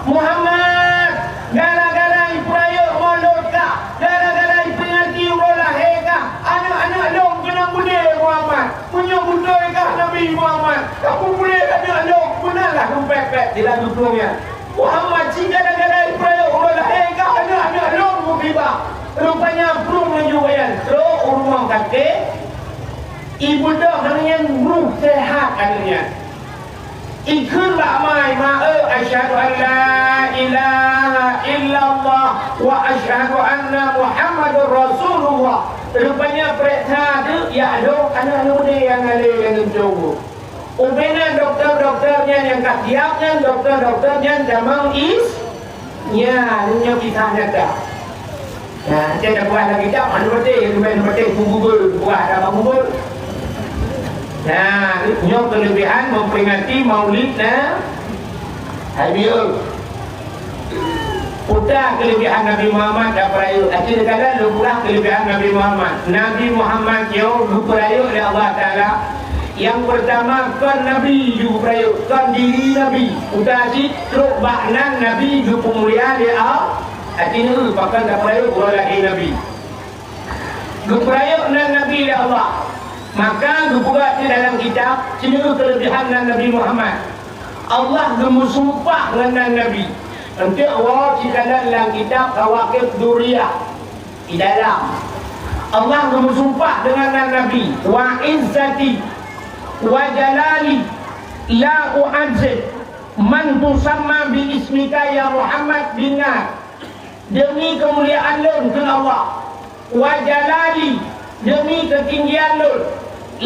"Muhammad, gara-gara ipeurayeuk molot kah, gara-gara iperingati uroe lahé kah, aneuk-aneuk lôn keunong beudé, Muhammad. Meunyoe beutôi kah Nabi Muhammad, kapeupeuléh aneuk lôn, beunarlah lôn pèt-pèt di lam geuplueng nyan. Muhammad, cit gara-gara ipeurayeuk uroe lahé kah, aneuk-aneuk lôn musibah." Rupanya plueng laju gobnyan trok u rumoh sakét, ibeudôh aneuk nyan, brôh seuhat aneuk nyan. Ikheun bak ma, "Ma, eu, asyhadu an la ilaha illallah wa asyhadu anna Muhammadar Rasulullah." Rupanya peuriksa teuk, ya lôn aneuk-aneuk beudé nyang na lé lam geuplueng. Ubena dokto-dokto nyan nyang ka siab nyan, dokto-dokto nyan tamong is-, Nyan, nyoe kisah nyata. Nah, kita buat lagi tak, mana betul, mana betul, kubur, buat apa kubur. Nah, nyoe keulebihan memperingati Maulid na-, Nabi. Putra keulebihan Nabi Muhammad dan peurayeuk. Akhir kala lôn peugah keulebihan Nabi Muhammad. Nabi Muhammad nyoe geupeurayeuk lé Allah Taala. Nyang peurtama kon Nabi geupeurayeuk, kon diri Nabi. Putra cit Trok bak nan Nabi geupeumulia lé Allah, artinya pakon geupeurayeuk uroe lahé Nabi. Geupeurayeuk nan Nabi lé Allah. Maka geupeugah di dalam kitab, sineuk keulebihan nan Nabi Muhammad. Allah geumeusumpah ngon nan Nabi. Eunteuk woe cit kalon lam kitab Kawakib Duriyah. Di dalam. Allah geumeusumpah deungon nan Nabi, "Wa izzati wa jalali la u'adzib man tusamma bi ismika ya Muhammad bin nar." Deumi keumuliaan Lôn, kheun Allah, "Wa jalali," deumi keutinggian Lôn,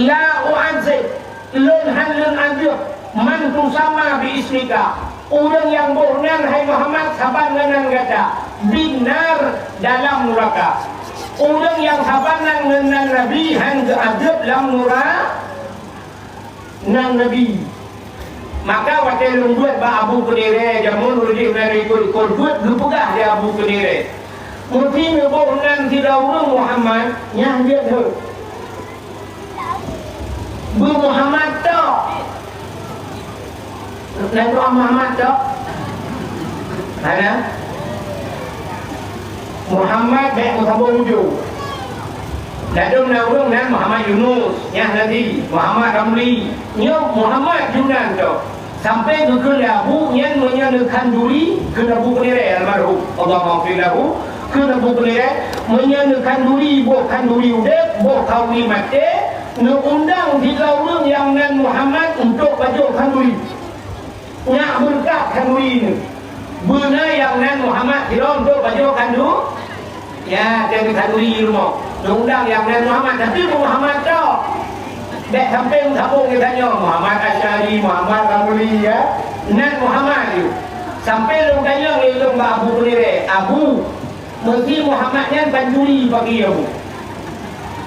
"la u'adzib," Lôn hán Lôn azeueb, "man tusamma bi ismika," ureuëng nyang boh nan, hai Muhammad, saban ngon nan gata, "bin nar," dalam nuraka. Ureuëng nyang saban nan ngon nan Nabi hán geuazeueb lam nura-, nan Nabi. Maka watée lôn buet bak Abu Keunirée, jameun ureuëng jih na ikot-ikot buet, geupeugah lé Abu Keunirée, "Meusi neuboh nan sidroe ureuëng Muhammad, nyan jeuet heuet." Beu Muhammad tok. Nan doa Muhammad tok. Hana. Muhammad bék meusaboh ujoe. Ladôm na ureuëng nan Muhammad Yunus, nyan Nabi, Muhammad Ramli. Nyoe Muhammad Yunan tok. Sampai geukheun lé Abu nyan, "Meunyoe neukhanduri," kheun Abu Keunirée almarhum, Allahumma ghfir lahu, kheun Abu Keunirée, "Meunyoe neukhanduri boh khanduri udeb, boh khanduri maté, neuundang sidroe ureuëng nyang nan Muhammad untuk pajoh khanduri. Nyak beureukat khanduri nyoe. Beuna nyang nan Muhammad sidroe untuk pajoh khandu-" Ya, keu khanduri rumoh. Neuundang nyang nan Muhammad, tapi Muhammad tok. Bék sampai meusambông geutanyoe, Muhammad Asy'ari, Muhammad Ramli, ya. Nan Muhammad tu. Sampai lôn tanyong lé lôn bak Abu Keunirée, "Abu, meusi Muhammad nyan pancuri pagi, Abu?"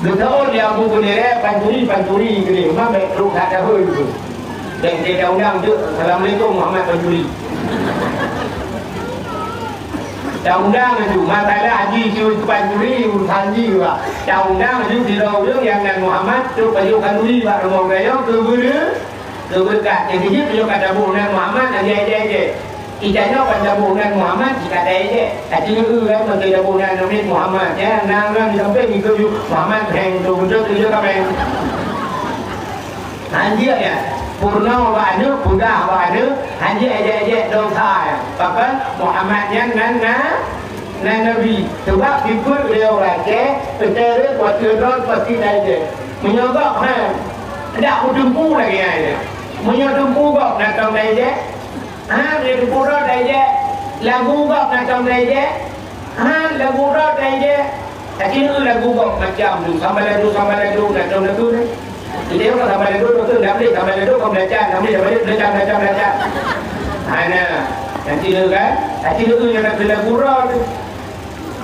Geutawön lé Abu Keunirée, "Pancuri, pancuri," geudeh, "Ma bék trok that dahôi," geukheun. Bék geutanyoe undang teuk, "Assalamualaikum, Muhammad pancuri." Taundang laju, masalah jih su pancuri urusan jih bah. Taundang laju sidroe ureuëng nyang nan Muhammad trok pajoh khanduri bak rumoh geutanyoe keu beureu-, keu beureukat. Jadi jih meunyoe ka taboh nan Muhammad, hana jai-jai. Itanyoe ban taboh nan Muhammad, jih ka jai-jai. Aci neu-eu kan, meuntri taboh nan Nabi Muhammad, ya, nang, nang di sampéng ikeu ju Muhammad, heng, tu beutôi tu je ka, heng. Hanjeuet nyan, peurunoe bak aneuk, peugah bak aneuk, hanjeuet ejek-ejek dosa nyan. Pakon Muhammad nyan nan na, nan Nabi. Sabab dikeue lé ureuëng Aceh, teuntèe watèe droe pasti taejek. Meunyoe gob, ha, dak meuteumpu lagèe nyan. Meunyoe teumpu gob, na tom taejek. Ha, meunyoe teumpu droe taejek. Lagu gob, na tom taejek. Ha, lagu droe taejek. Aci neu-eu lagu gob macam tu, sambalado, sambalado, na tom lagu nyan. Jadi, kalau sambalado tu, tu, ndak boleh, sambalado, kau belajar, ndak boleh, sambalado, belajar, belajar, belajar. Ha, nah. Aci neu-eu kan? Aci neu-eu nyang na keu lagu droe tu.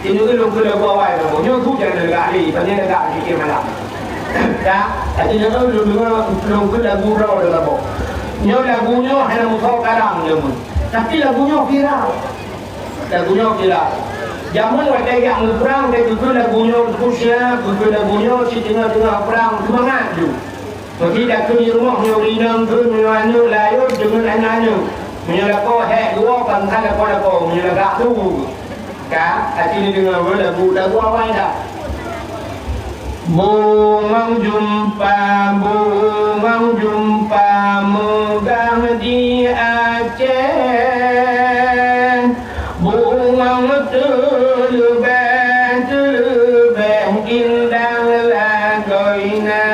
Aci neu-eu lôn keu lagu awai tu. Nyoe tu jangan lagak ni, paling lagak sikit malam. Dah, aci neu-eu lôn deungoe lôn keu lagu droe tu lagu. Nyoe lagu nyoe hana musoh karang nyoe. Tapi lagu nyoe viral. Lagu nyoe kira. Jameun watèe jak muprang, teukeue lagu nyoe, khususnya teukeue lagu nyoe, cit teungoh-teungoh prang, seumangat ju. Meuseuti takheun di rumoh nyoe ureueng inong kheun, meunyoe aneuk layon deungon aneuk. Meunyoe lakoe hék geuwoe, pangkat lakoe-lakoe, meunyoe lagak tu. Ka, aci neudeungoe lagu, lagu awai dah. Bungong jeumpa, bungong jeumpa meugah di Aceh. Bungong teuleubeh, teuleubeh indah lagoina,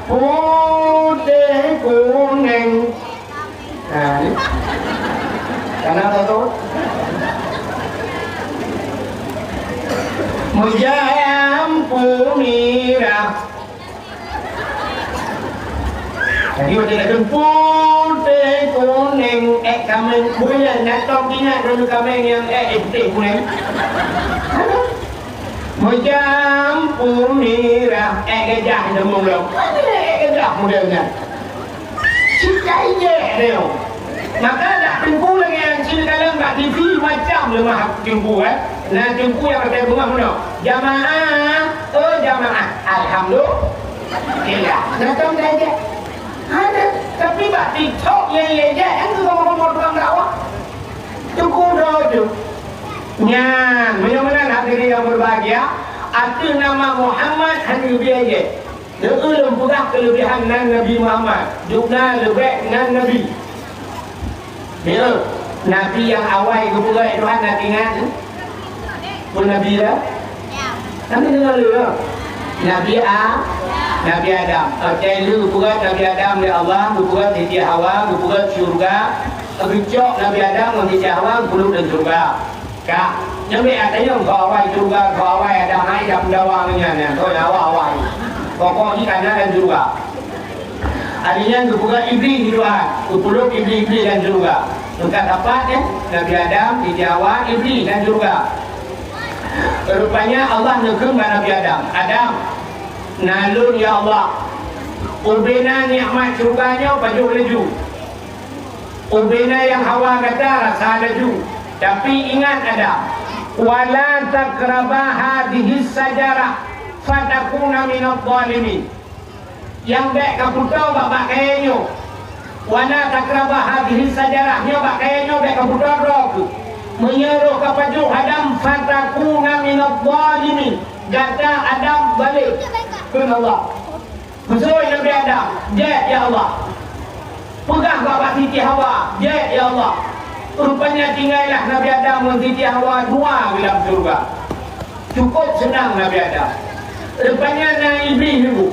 putéh kuneng. Ha, ni. Kana satu. Meujampu mirah. Jadi, watèe na putéh kuneng, ék kaméng, buleuen, na tom ingat droeneuh kaméng nyang ék, ék putéh kuneng. Meujampu mirah, ék gajah, na mulong. Ék gajah model nyan. Cit ka ijek nyoe. Maka dak teungku lagèe nyan cit kalon bak T V macam leumah teungku, eh. Na teungku nyang pakai beungöh meunoe. Jamaah, oh jamaah. Alhamdulillah. Na tom ijek. Ada, tapi bak TikTok nyang ijek, kan tu sama-sama tukang dakwah. Teungku droe tu. Nyan, meunyoe meunan hadirin yang berbahagia, ateueh nama Muhammad hana geubri ijek. Neu-eu lôn peugah keuleubehan nan Nabi Muhammad, dubna leubeh nan Nabi. Neu-eu, Nabi nyang awai geupeugah lé Tuhan na teuingat? Peue Nabi nyan? Tapi deungoe lé, ya. Nabi A-, Nabi Adam. Watèe lheueh geupeugöt Nabi Adam lé Allah, geupeugöt Siti Hawa, geupeugöt syeuruga, geucok Nabi Adam ngon Siti Hawa geupeuleuk lam syeuruga. Ka, nyan bèk atanyong keu awai syeuruga, keu awai Adam, hai dah peundawa ngon nyan, nyan, keu awai-awai. Pokok jih ka na lam syeuruga. Hari nyan geupeugah Iblih di luwa, geupeuleuk Iblih-Iblih lam syeuruga. Meukat sapat, ya, Nabi Adam, Siti Hawa, Iblih lam syeuruga. Rupanya Allah neukheun bak Nabi Adam, "Adam, na lôn, ya Allah, ubena nikmat syeuruga nyoe pajoh laju. Ubena nyang hawa gata rasa laju. Tapi ingat, Adam, wala taqraba hadhihi syajarah fatakuna minadh dhalimin." Nyang bèk kapeutoe bak, bak kayèe nyoe. Wala taqraba hadhihi syajarah, nyoe bak kayèe nyoe bèk kapeutoe droe keuh. Meunyoe roh kapajoh Adam, fatakuna minadh dhalimin. Gata Adam balek keu Allah. Beutôi Nabi Adam, jeuet ya Allah. Peugah bak Siti Hawa, jeuet ya Allah. Rupanya tinggai lah Nabi Adam ngon Siti Hawa dua di dalam syeuruga. Cukup seunang Nabi Adam. Rupanya na Iblih nunggu.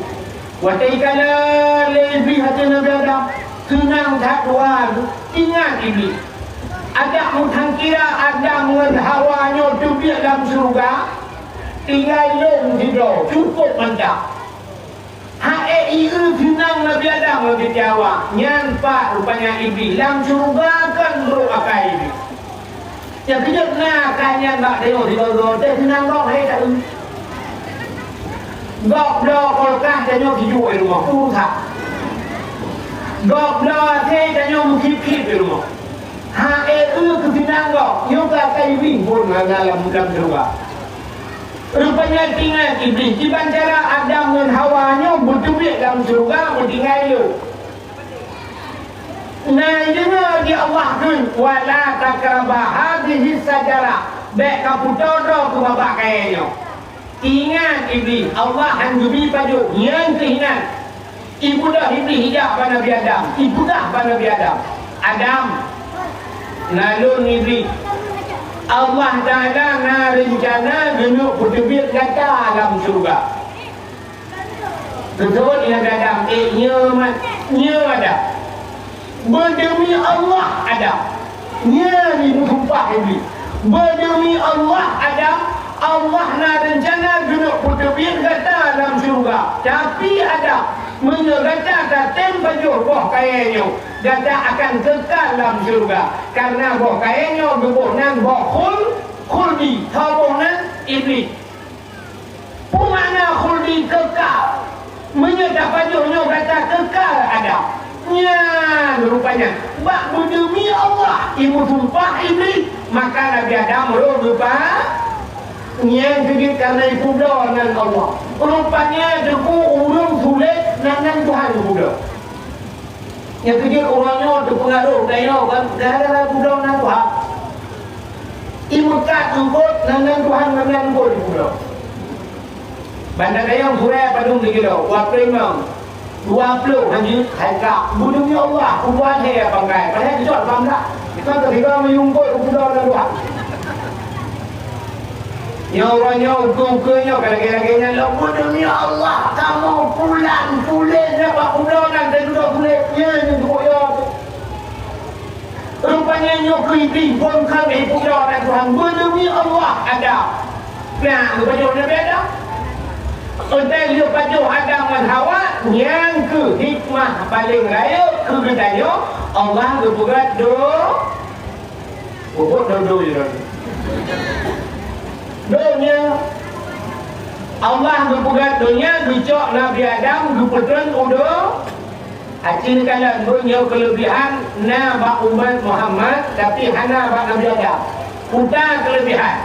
Watèe ikalon lé Iblih até Nabi Adam, seunang that dua, ingat Iblih. Adak meusangkira Adam ngon Hawa nyoe teubiet lam syeuruga, tinggai lôn sidroe, cukup mantap. Hai ié seunang Nabi Adam ngon Siti Hawa, nyan pat rupanya Iblih lam syeuruga kon brok akai Iblih. Nyang keujeuet na ka nyan bak tanyoe sigoe-goe teuh seunang gob hai taeu. Gob bloe kulkas tanyoe sijuek di rumoh, pue that. Gob bloe asèe tanyoe meukhip-khip di rumoh. Hai, eh, eu keu seunang gob, nyoe ka kai wing phon na lam, lam syeuruga. Rupanya tingat Iblih, kiban cara Adam ngon Hawa nyoe beuteubiet lam syeuruga meutinggai lôn. Na deungoe di Allah kheun, "Wala taqraba hadhihi syajarah." Bèk kapeutoe droe keu babah kayèe nyoe. Ingat Iblih, Allah han geubi pajoh, nyan keuh inan. Ipeugah Iblih ijak bak Nabi Adam, ipeugah bak Nabi Adam, "Adam, na lôn Iblih. Allah Taala na reuncana geuneuk peuteubiet gata lam syeuruga." Geuseuôt lé Nabi Adam, "Eh, nyoe ma-, nyoe Adam." "Beudeumi Allah, Adam." Nyan jimeusumpah Iblih, "Beudeumi Allah, Adam, Allah na reuncana geuneuk peuteubiet gata lam syeuruga. Tapi, Adam, meunyoe gata tatem pajoh boh kayèe nyoe, gata akan keukal lam syeuruga. Kareuna boh kayèe nyoe geuboh nan boh khul-, khuldi, tho boh nan Iblih." Peue makna khuldi, keukal? Meunyoe tapajoh nyoe gata keukal Adam. Nyan rupanya, bak beudeumi Allah, imeusumpah Iblih, maka Nabi Adam rhot geupa-, nyan keuh jeuet kareuna ipeubloe nan Allah. Rupanya teungku ureueng sulet nan, nan Tuhan geupeubloe. Nyang keujeuet uroe nyoe teupeungaroh tanyoe kan, gara-gara geupeubloe nan Tuhan. Imeukat eungkôt nan, nan Tuhan ngon nan eungkôt geupeubloe. Banda Dayong Suraya padum di kilo, dua ploh limong, dua ploh han jeuet, hai ka, beudeumi Allah, kubuan he ya bangkai, padahai geucok bangkai. Kan teubiba meuyungkot u pulo lalu. Nyoe uroe nyoe ukeue-ukeue nyoe ka lagèe-lagèe nyan lom. Beudeumi Allah, kamoe pulan pulen nyan bak pulo nan teududoe pulen nyan nyang teupeue yo. Rupanya nyoe keuh Iblih phon kheun lé pulo nan Tuhan, "Beudeumi Allah, Adam." Nah, geupajoh Nabi Adam. Utai lheueh pajoh Adam ngon Hawa, nyan keuh hikmah paleng rayeuk keu geutanyoe Allah geupeugöt do-, pupuk dodo jih. Donya. Allah geupeugöt donya, geucok Nabi Adam, geupeutrön u do-, Aci neukalon buet nyoe keuleubihan na bak umat Muhammad, tapi hana bak Nabi Adam. Peue keulebihan?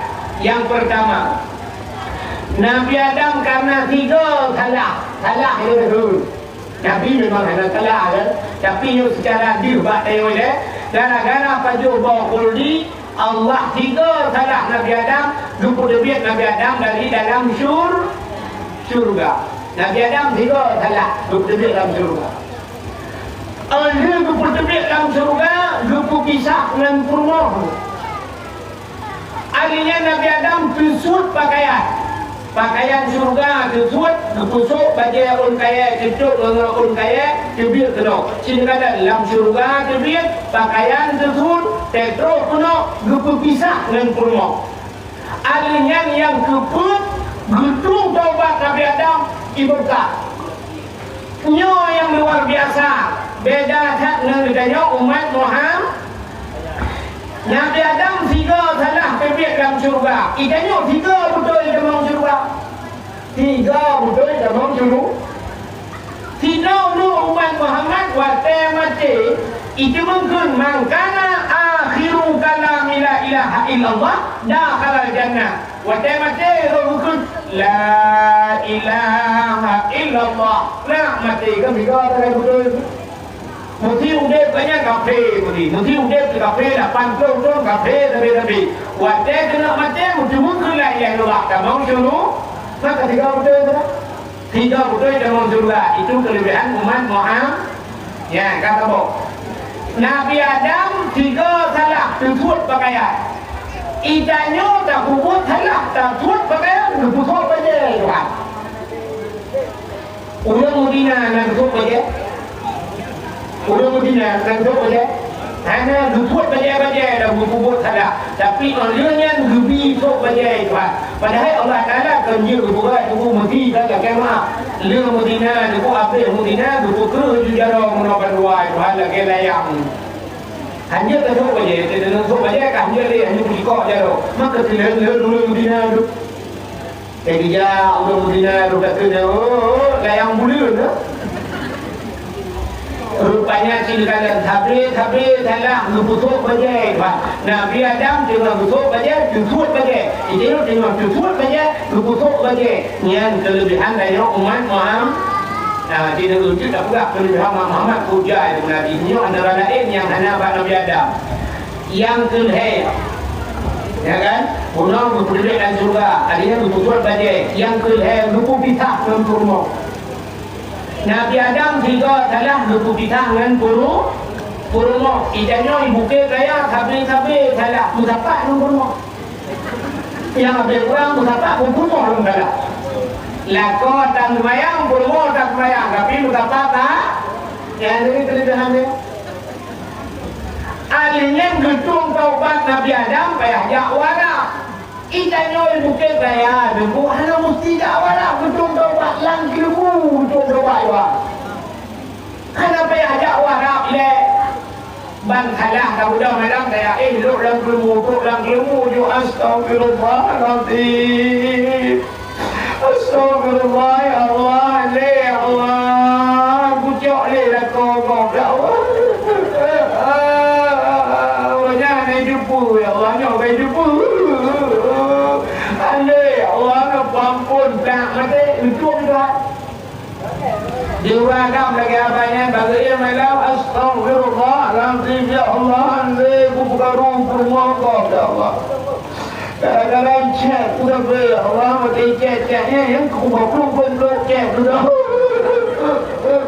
Nyang peurtama, Nabi Adam kareuna sigoe salah, salah lé leuheue. Nabi memang hana salah, kan? Tapi nyoe seucara deuh bak tanyoe ilèe, gara-gara pajoh boh khuldi, Allah sigoe salah Nabi Adam, geupeuteubiet Nabi Adam dari dalam syur-, syurga. Nabi Adam sigoe salah geupeuteubiet dalam syurga. Óh lheueh geupeuteubiet lam syeuruga, geupeupisah ngon peurumoh. Akhé nyan Nabi Adam peusut pakaian. Pakaian syeuruga teusuet, geupeusok bajée ôn kayée, teucok ngon ôn kayée, teubiet keunoe. Sinoe lam syeuruga teubiet, pakaian teusuet, teutroh keunoe, geupeupisah ngon peurumoh. Aleuh nyan nyang keupeuet, geutueng taubat Nabi Adam, ibeureukat. Nyoe nyang luar biasa, beda that ngon geutanyoe umat Muhammad. Nabi Adam sigoe salah teubiet lam syeuruga, geutanyoe sigoe beutôi tamong syeuruga. Sigoe beutôi tamong syeuruga. Sidroe umat Muhammad watée maté, iteumeung kheun, "Man kana akhiru kalami la ilaha illallah, dakhalal jannah." Watée maté, roh geukheun, "La ilaha illallah." Nah, maté ka miga tagai beutôi. Meusi udeb ka nyan kafé, meusi, meusi udeb keu kafé lapan ploh thon kafé sabe-sabe. Watée keuneuk maté, meuteumé keu la ilaha illallah, tamong syeuruga, maka sigoe beutôi tu. Sigoe beutôi tamong syeuruga. Itu keulebihan umat Muhammad. Ya, ka saboh. Nabi Adam sigoe salah, teusuet pakaian. Geutanyoe tapeubuet salah, tasuet pakaian, geupeusok bajée Tuhan. Ureuëng Madinah na geusok bajée? Ureuëng Madinah na geusok bajée? Hana, geusuet bajée-bajée dan geupeubuet salah. Tapi óh lheueh nyan geubi sôk bajée Tuhan. Padahai Allah Taala kon jeuet geupeugah tuboh meusi ka lakée maaf. Lheueh Madinah, tuboh abéh Madinah, geupeukreueh ju jaroe meunoe bandua Tuhan lagée layang. Hanjeuet ka sôk bajée, teudeungoe sôk bajée ka hanjeuet lé, hanjeuet peusikok jaroe. Maka teuleun-leun ureuëng Madinah tu. Teugeujak ureuëng Madinah rôh ka keunoe, oh, layang buleuen, eh. Rupanya cit neukalon sabe-sabe salah geupeusôk bajée, bah. Nabi Adam teungoh geusôk bajée, teusuet bajée. Idéh teungoh teusuet bajée, geupeusôk bajée. Nyan keuleubehan tanyoe umat Muhammad. Nah, di neugui teuk tapeugah keuleubehan umat Muhammad, peue jai deungon Nabi. Nyoe antara laén nyang hana bak Nabi Adam. Nyang keu lhée, ya kan? Bunoe geupeuduek lam syeuruga, akhé nyan geupeubuet bajée. Nyang keu lhée geupeupisah ngon peurumoh. Nabi Adam sigoe salah geupeupisah ngon peuru-, peurumoh. Geutanyoe ibuke kaya sabe-sabe salah meusapat ngon peurumoh. Nyang habéh kurang meusapat ngon peurumoh lom salah. Lakoe tan seumayang, peurumoh tan seumayang, tapi meusapat ka. Nyang jadi keuleubehan nyoe. Akhé nyan geutueng taubat Nabi Adam payah jak u Arab. Geutanyoe ibuke kaya deungon hana musti jak u Arab geutueng taubat, lam keuleumbu geutueng taubat, Iwan. Hana payah jak u Arab ilée. Ban salah ka beudôh malam kaya, eh, lhok lam keuleumbu, trok lam keuleumbu, ju astagfirullahalazim. Astagfirullah, ya Allah, lé, ya Allah, kucok lé lakoe gob, ya Allah. Awak nyan hai teupeu, ya Allah, nyoe hai teupeu. Alé, ya Allah, neupeuampon, blah maté, untung that. Di ureueng agam lagée abah nyan, bak geuh malam, astagfirullahalazim, ya Allah, alé, kupeugah ruh peurumoh gob, ya Allah. Kadang-kadang chat pun sabe, Allah maté chat, chat nyan nyang keu goblok-goblok chat tu dah.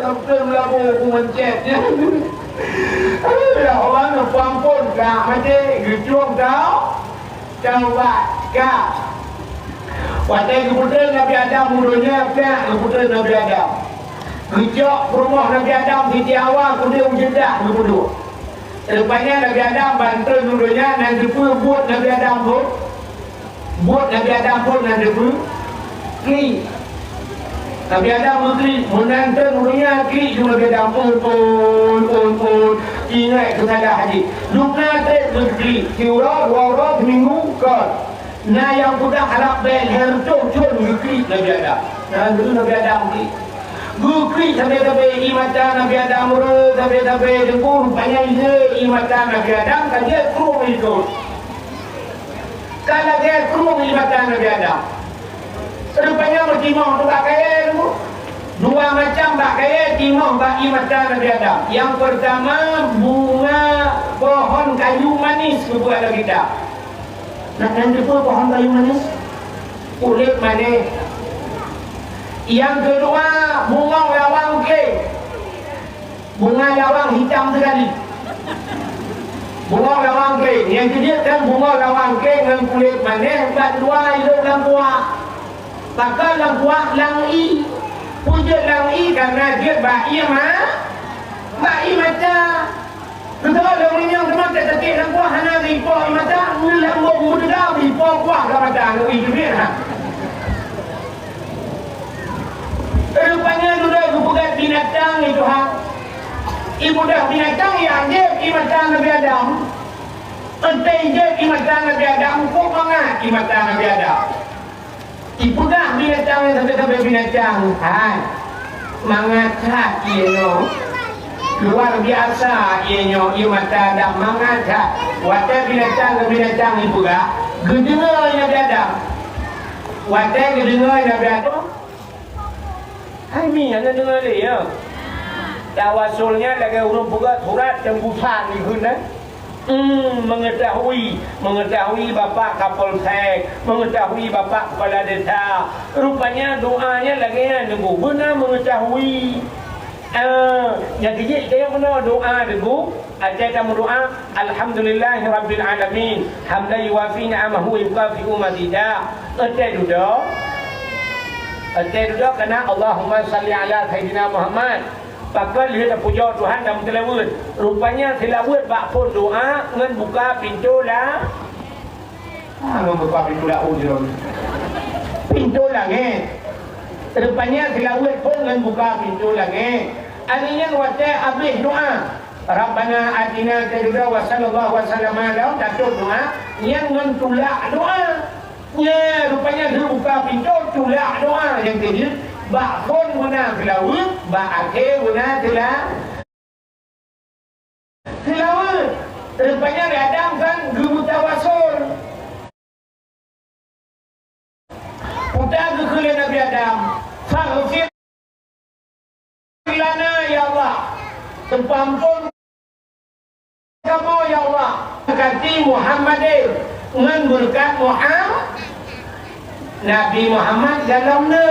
Sampai meulabu ku mencet nyan. Ya Allah, neupeuampon ka maté, geucok tau, taubat ka. Watée geupeutrön Nabi Adam u donya, ka geupeutrön Nabi Adam. Geucok peurumoh Nabi Adam Siti Hawa keudeh u Jeddah geupeuduek. Rupanya Nabi Adam ban trön u donya nan teupeue buet Nabi Adam buet? Buet Nabi Adam buet nan teupeue? Klik. Nabi Adam meuklik, meunan trön u donya klik ju Nabi Adam, ôn, ôn, ôn, ôn. Ingat keu salah jih. Dum na treb meuklik, siuroe, dua uroe, siminggu, kon. Na nyang peugah harab bée lhée reutôh thon geuklik Nabi Adam. Na geuklik Nabi Adam klik. Geuklik sabe-sabe, ie mata Nabi Adam rhöt sabe-sabe, deungon rupanya ie mata Nabi Adam ka jeuet krueng likot. Ka lagée krueng ie mata Nabi Adam. Rupanya meutimoh bak kayée tu. Dua macam bak kayée timoh bak ie mata Nabi Adam. Nyang peurtama, bunga pohon kayu manis, geupeubuet lam kitab. Nak nan teupeue pohon kayu manis? Kulét manis. Nyang keudua, bungong lawang kléng. Bunga lawang hitam sekali. Bungong lawang kléng. Nyang keujeuet kan bungong lawang kléng ngon kulét manis, bak dua ilok lam kuah. Maka lam kuah lam ié. Peue jeuet lam ié? Karena jeuet bak ié ma-, bak ié mata. Beutôi lôn meunyoe teuma teukeudeh lam kuah hana geuipo ié mata, ngon lambông meudeuda geuipo kuah lam mata, ngon ié jeuet, ha. Rupanya dudoe geupeugah binatang itu, ha. Ibudah binatang nyang jeuet ié mata Nabi Adam. Entée jeuet ié mata Nabi Adam, kok mangat ié mata Nabi Adam. Ipeugah binatang nyang sabe-sabe binatang, hai, mangat that ié nyoe. Luar biasa ié nyoe, ié mata Adam mangat that. Watée binatang ngon binatang ipeugah, geudeungoe Nabi Adam. Watée geudeungoe Nabi Adam, hai mi, hana deungoe lé, ya. Tawasul nyan lagée ureuëng peugah surat tembusan dikheun, eh. Hmm, mengetahui, mengetahui Bapak Kapolsek, mengetahui Bapak Kepala Desa. Rupanya doanya lagée nyan, Teungku. Beuna mengetahui. Ah, nyang keujeuet kayém meunoe doa, Teungku. Até tameudoa, "Alhamdulillahirabbil alamin, hamdan yuwafi ni'amahu wa yukafi'u mazida." Até dudoe. Até dudoe kana Allahumma shalli ala Sayyidina Muhammad. Pakon lheueh tapujoe Tuhan dan meuseulaweuet. Rupanya seulaweuet bak phon doa ngon buka pintoe la-, ah, ngon buka pintoe laôt jih. Pintoe langét. Rupanya seulaweuet phon ngon buka pintoe langét. Ari nyan watée habéh doa, "Rabbana atina," teududoe, "wa sallallahu wa sallama ala," tatôb doa, nyan ngon tulak doa. Nyan, rupanya lheueh buka pintoe, tulak doa nyang keujeuet, bak phon beuna seulaweuet, bak akhé beuna seula-, seulaweuet. Rupanya Adam kan geumeusawasul. Peue geukheun lé Nabi Adam, "Faghfir lana, ya Allah, teupeuampôn kamoe, ya Allah, beureukat Muhammadin," ngon beureukat Muham-, Nabi Muhammad golom na.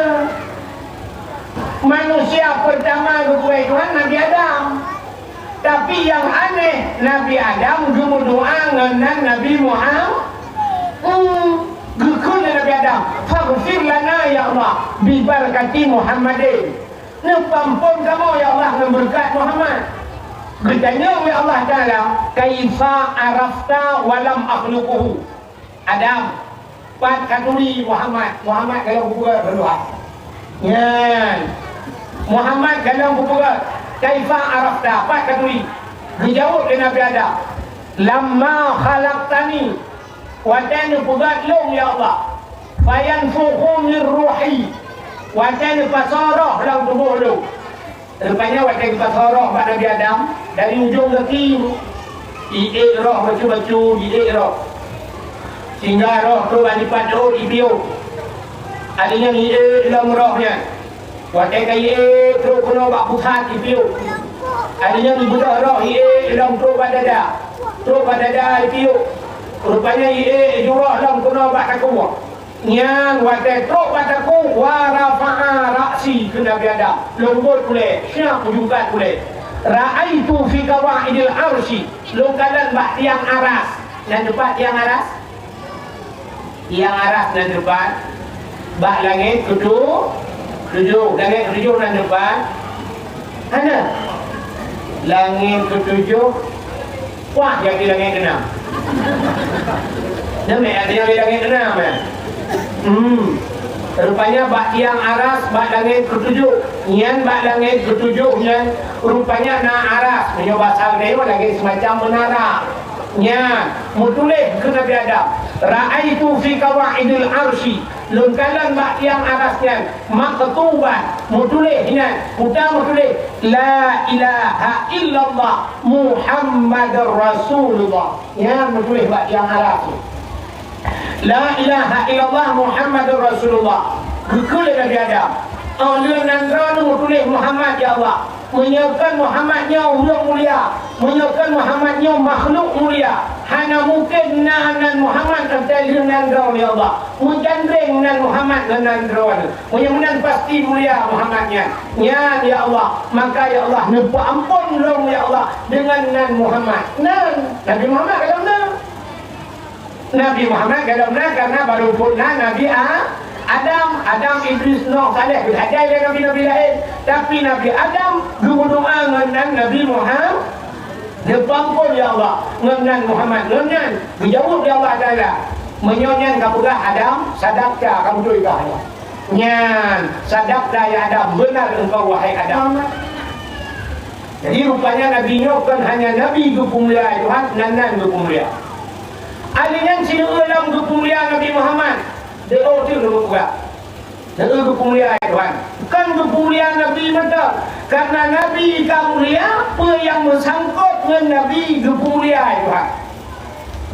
Manusia peurtama geupeugah Tuhan Nabi Adam. Tapi nyang aneh, Nabi Adam geumeudoa ngon nan Nabi Muham-, hmm, geukheun lé Nabi Adam, "Faghfir lana, ya Allah, bi barakati Muhammadin." Neupeuampôn kamoe, ya Allah, ngon beureukat Muhammad. Geutanyong lé Allah Taala, "Kaifa arafta wa lam akhluquhu?" Adam, pat katuri Muhammad? Muhammad golom kupeugah duluha. Nyan. Muhammad golom kupeugah, "Kaifa arafta?" Pat katuri? Geujaweueb lé Nabi Adam, "Lamma khalaqtani," watée neupeugah lôn, ya Allah, "fayanfukhu min ruhi," watée neupasoe roh lam tuboh lôn. Rupanya watée geupasoe roh bak Nabi Adam, dari ujong gaki, iék roh bacut-bacut, iék roh. Sehingga roh trok bak dipat rhot ipiôh. Akhé nyan iék lom roh nyan. Watée ka iék trok keunoe bak pusat ipiôh. Akhé nyan ibeudôh roh iék lom trok bak dada. Trok bak dada ipiôh. Rupanya iék ju roh lom keunoe bak takue. Nyan watée trok bak takue, "Wa rafa'a ra'si," kheun Nabi Adam, "Lôn bot ulée, siab kujungkat ulée. Ra'aitu fi qawa'idil arsy," lôn kalon bak tiang aras. Na teupat tiang aras? Tiang aras na teupat bak langét keutu-, tujoh. Langét keutujoh na teupat? Hana. Langét keutujoh Wah, jadi langét keunam. Nyan meu'ah nyang di langét keunam, ya? Hmm. Rupanya bak tiang aras, bak langét keutujoh. Nyan bak langét keutujoh nyan, rupanya na aras. Meunyoe basa geutanyoe lagée seumacam meunara. Nyan, meutuléh keu Nabi Adam, "Ra'aitu fi qawa'idil arsy." Lôn kalon bak tiang aras nyan, maktuban, meutuléh nyan, peue meutuléh, "La ilaha illallah Muhammadur Rasulullah." Nyan meutuléh bak tiang aras nyan. "La ilaha illallah Muhammadur Rasulullah." Geukheun lé Nabi Adam, "Oh, lheueh nan droeneuh meutuléh Muhammad, ya Allah. Meunyoe kon Muhammad nyoe ureuëng mulia, meunyoe kon Muhammad nyoe makhluk mulia, hana mungken na nan Muhammad teuntée lheueh nan droeneuh, ya Allah. Meujandreng nan Muhammad ngon nan droeneuh. Meunyoe meunan pasti mulia Muhammad nyan. Nyan, ya Allah, maka, ya Allah, neupeuamphon lôn, ya Allah, deungon nan Muhammad." Nan, Nabi Muhammad ka lheueh na. Nabi Muhammad golom na, karena barô phon na Nabi A-, Adam, Adam, Idris, Nuh, Saleh, geujak jai lé nabi-nabi laén. Tapi Nabi Adam geumeudoá ngon nan Nabi Muhammad, geupeuamphon, "Ya Allah, ngon nan Muhammad, ngon nan." Geujaweueb lé Allah Taala, "Meunyoe nyan ka peugah Adam, sadaqta, ka beutôi kah nyan." Nyan, "Sadaqta ya Adam, benar engkau wahai Adam." Jadi rupanya Nabi nyoe kon hanya Nabi geupeumulia Tuhan, nan-nan geupeumulia. Aleunan sineuk lom geupeumulia Nabi Muhammad. Di oh tu leumo peugah. Neu geupeumulia Tuhan. Kon geupeumulia Nabi mantong. Karena Nabi ka mulia, peue nyang meusangkot ngon Nabi geupeumulia Tuhan.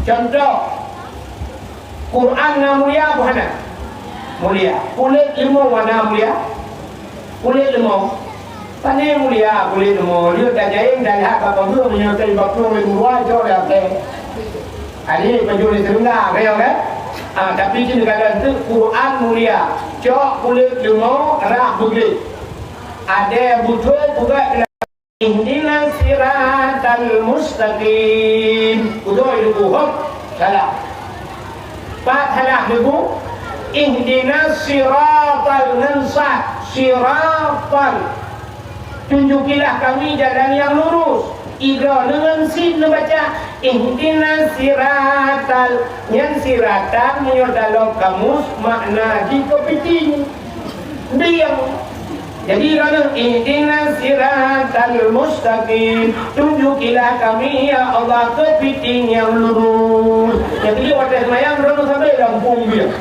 Contoh, Quran na mulia apa hana? Mulia. Kulét leumô na mulia? Kulét leumô. Pane mulia kulét leumô, lheueh tajayeng dan hak bak pageueng meunyoe teuh bak plueng lé murua cok lé até. Adi pajoh lé seureuga, ka nyoe kan? Ah, tapi cit neukalon teuk Quran mulia. Cok kulét leumô rhah beugleh. Adé beuthô peugah ihdinas siratal mustaqim. Udah itu hop salah. Pat salah niku, ihdinas siratal ngon sad, siratal. Tunjukilah kami jalan yang lurus. Idroe ngon sin neubaca, ihdinas siratal. Nyan siratal meunyoe dalam kamus makna jih keupiting. Bieng. Jadi, lagée, "Ihdinas siratal mustaqim." Tunjukilah kami, ya Allah, keupiting nyang lurus. Jadi, watée seumayang, droeneuh sabe lampung bieng.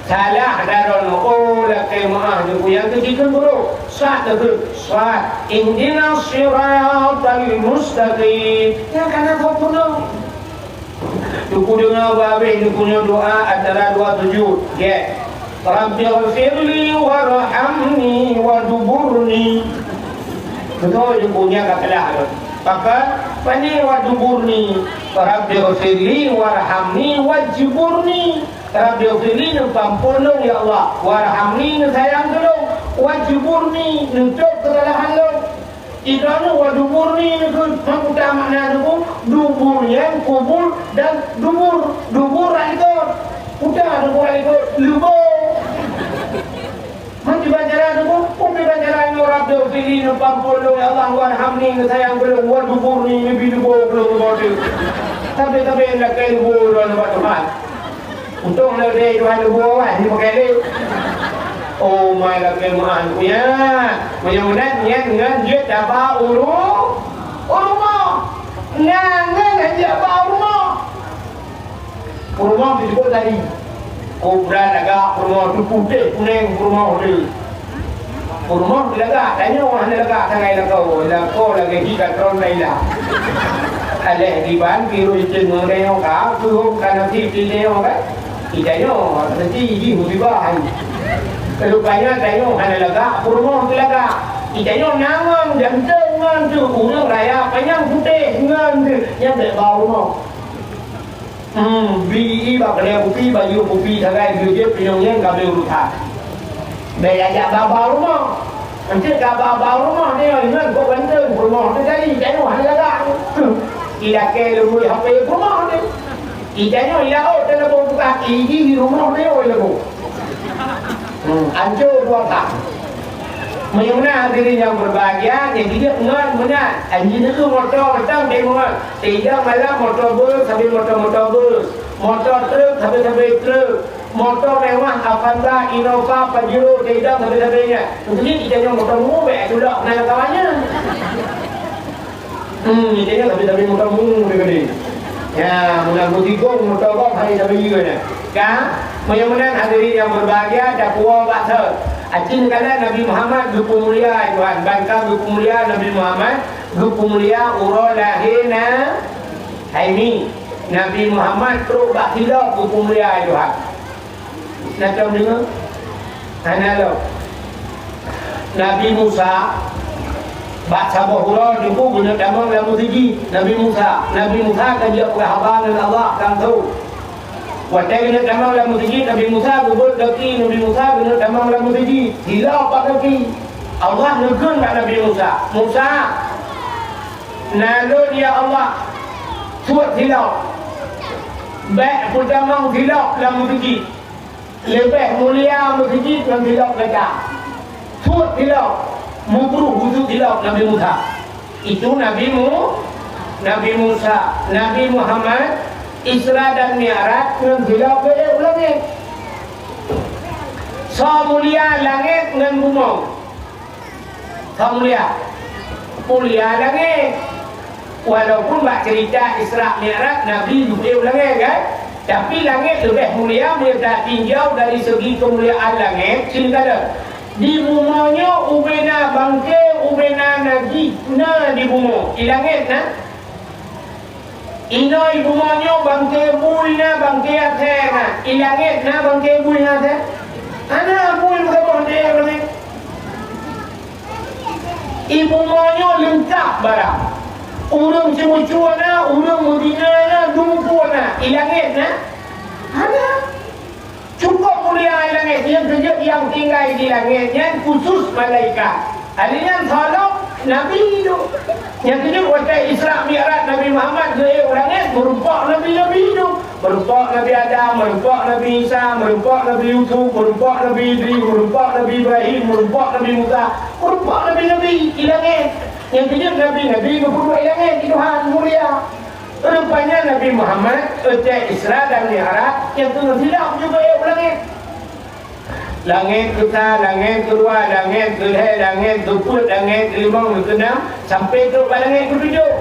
Salah dah droeneuh. Oh, lakée meuáh, nyoe nyang keu jikheun burok. Sat, nyoe kheun. Sat. "Ihdinas siratal mustaqim." Nyang kana soe peunoh. Teungku deungoe bah habéh, teungku nyoe doa antara doa sujud. Gét. "Rabbighfirli warhamni waduburni." Beutôi teungku nyan ka salah tu. Pakon? Pane waduburni. "Rabbighfirli warhamni wajburni." "Rabbighfirli," neupeuamphon lôn, ya Allah. "Warhamni," neusayang keu lôn. "Wajburni," neutôb keusalahan lôn. Idroeneuh waduburni neukheun, peue makna dubur? Dubur nyan kubur dan dubur. Dubur rot likot. Peue dubur rot likot? Lubong. Meuti banjaran dubur, peue banjaran nyoe? "Rabbighfirli," neupeuamphon lôn, "Ya Allah, warhamni," neusayang keu lôn, "waduburni," neubi lubong keu lôn lubong teuh. Tapi-tapi lakée lubong droeneuh bak Tuhan. Untông lé deh Tuhan leubu awai, ni pakai lé. Oh, mai lakée meu'ah nyan. Meunyoe meunan nyan ngon jeuet taba uru, u rumoh. Nyan ngon jeuet ba u rumoh. U rumoh teuh jipôt tadi. Kobra lagak u rumoh teuh, putéh kuneng u rumoh teuh. Peurumoh lagak, tanyoe hana lagak sagai lakoe, lakoe lagée hi ka tron Laila. Aléh diban, pirui teungoh tanyoe ka, keuhom ka nasib tanyoe kan. Itanyoe, meusti jih musibah hai. Rupanya tanyoe hana lagak, peurumoh teuh lagak. Itanyoe na ngon, ganteng ngon teuh, ureuëng raya panyang putéh ngon teuh, nyan bèk ba u rumoh. Hmm, bi i bak keudè kupi, baju kupi sagai geujeuet pinyong nyan ka beu rusak. Bèk jak ba-ba rumoh. Eunteuk ka ba-ba rumoh nyoe ingat kok ganteng rumoh teuh tadi, tanyoe hana lagak. Ilakèe lôn bri H P rumoh teuh. Itanyoe ilakèe teuh lôn buka I G rumoh teuh lôn. Hmm, ancô dua tak. Meunyoe meunan hadirin nyang berbahagia, nyan jijak ngon meunan. Anjing itu moto petang deh ngon. Tiga malam moto bus, habis moto-moto bus. Moto truk, habis-habis truk. Moto mewah, Avanza, Innova, Pajero, tiga habis-habisnya. Mungkin itanyoe moto mewah, baik tulak, kenal kawannya. Hmm, itanyoe tapi-tapi moto mu tadi. Ya, meunan beutigong moto gob hai sabe ieu nyan. Ka, meunyoe meunan hadirin nyang berbahagia, tapuwoe bak thon. Aci neukalon Nabi Muhammad geupeumulia Tuhan, ban ka geupeumulia Nabi Muhammad, geupeumulia uroe lahé na hai mi. Nabi Muhammad trok bak silop geupeumulia Tuhan. Na tom deungoe? Hana lom. Nabi Musa, bak saboh uroe teungku geuneuk tamong lam meuseujid. Nabi Musa, Nabi Musa ka jijak peugah haba ngon Allah langsong. Watèe geuneuk tamong lam meuseujid, Nabi Musa geubeuet gaki, Nabi Musa geuneuk tamong lam meuseujid. Silop bak gaki. Allah neukheun bak Nabi Musa, "Musa, na lôn ya Allah, suet silop. Bèk peutamong silop lam meuseujid." Leubeh mulia meuseujid ngon silop gata. Suet silop, mubruh geusuet silop Nabi Musa. Itu Nabi Mu-, Nabi Musa, Nabi Muhammad, Isra dan Mi'raj ngon silop geuék u langét. Soe mulia langét ngon bumoe? Soe mulia? Mulia langét. Walaupun bak cerita Isra Mi'raj Nabi geuék u langét, kan? Tapi langét leubeh mulia meunyoe tatinjau dari segi keumuliaan langét, seuneukala. Di bumoe nyoe ubena bangke, ubena najih na di bumoe. I langét na? Inoe i bumoe nyoe bangke bui na, bangke asèe na. I langét na bangke bui na asèe? Hana, bui meusaboh deh u langét. I bumoe nyoe leungkap barang. Ureueng ceumeucue na, ureueng meuzina na, dumpeue na. I langét na? Hana. Cukôp mulia i langét nyan, keujeuet nyang tinggai di langét nyan khusus malaikat. Hari nyan tolong Nabi tu. Nyang keujeuet watèe Isra Mi'raj Nabi Muhammad geuék u langét, meurumpok nabi-nabi tu. Meurumpok Nabi Adam, meurumpok Nabi Isa, meurumpok Nabi Yusuf, meurumpok Nabi Idris, meurumpok Nabi Ibrahim, meurumpok Nabi Musa, meurumpok nabi-nabi i langét. Nyang keujeuet nabi-nabi geupeuduek i langét di Tuhan mulia. Rupanya Nabi Muhammad, watèe Isra dan Mi'raj, nyang keu silop juga ék u langét. Langét keusa, langét keudua, langét keulhèe, langét keupeuet, langét keulimong, keukeunam, sampai trok bak langét keutujoh.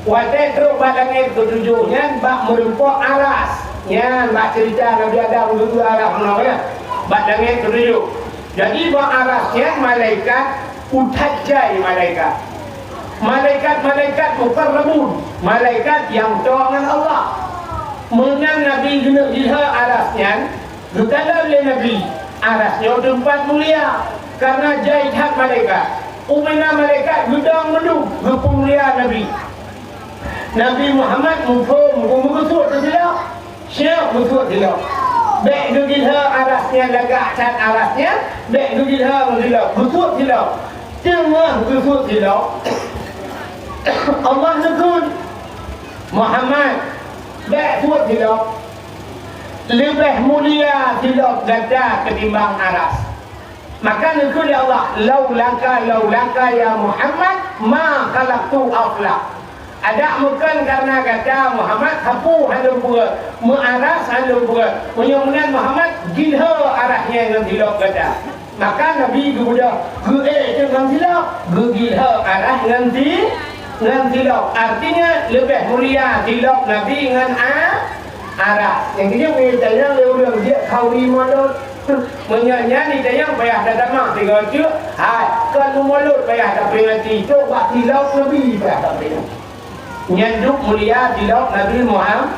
Watèe trok bak langét keutujoh nyan bak meurumpok aras. Nyan bak cerita Nabi Adam geubri aras meunoe nyan. Bak langét keutujoh. Jadi bak aras nyan malaikat Utat jai malaikat. Malaikat-malaikat muqarrabun, malaikat nyang toe ngon Allah. Meunan Nabi geuneuk jilheueh aras nyan, geukalon lé Nabi, aras nyoe teumpat mulia, kareuna jai that malaikat. Ubena malaikat geudong meudub geupeumulia Nabi. Nabi Muhammad muphom, meugeusut keu silop. Siap geusuet silop. Bèk geugilheueh aras nyan, lagak that aras nyan, bèk geugilheueh ngon silop. Geusuet silop. Teungoh geusuet silop, Allah neukheun, "Muhammad, bèk suet silop. Leubeh mulia silop gata keutimbang aras." Maka neukheun lé Allah, "Laulaka, laulaka ya Muhammad, ma khalaqtu aflak." Adak meukon kareuna gata Muhammad, sapeue hana lôn peugah, meuaras hana lôn peugah. Meunyoe meunan Muhammad, gilheueh aras nyan ngon silop gata. Maka Nabi geubeudôh, geuék teuk ngon silop, geugilheueh aras ngon si-, ngon silop. Artinya leubeh mulia silop Nabi ngon a-, aras. Nyang keujeuet meunyoe tanyong lé ureueng, jeuet khauri mulod. Meunyoe nyan jitanyong payah tatamah sigoe teuk, hai, kon meumulod payah taperingati, trok bak silop Nabi payah taperingati. Nyan duek mulia silop Nabi Muhammad.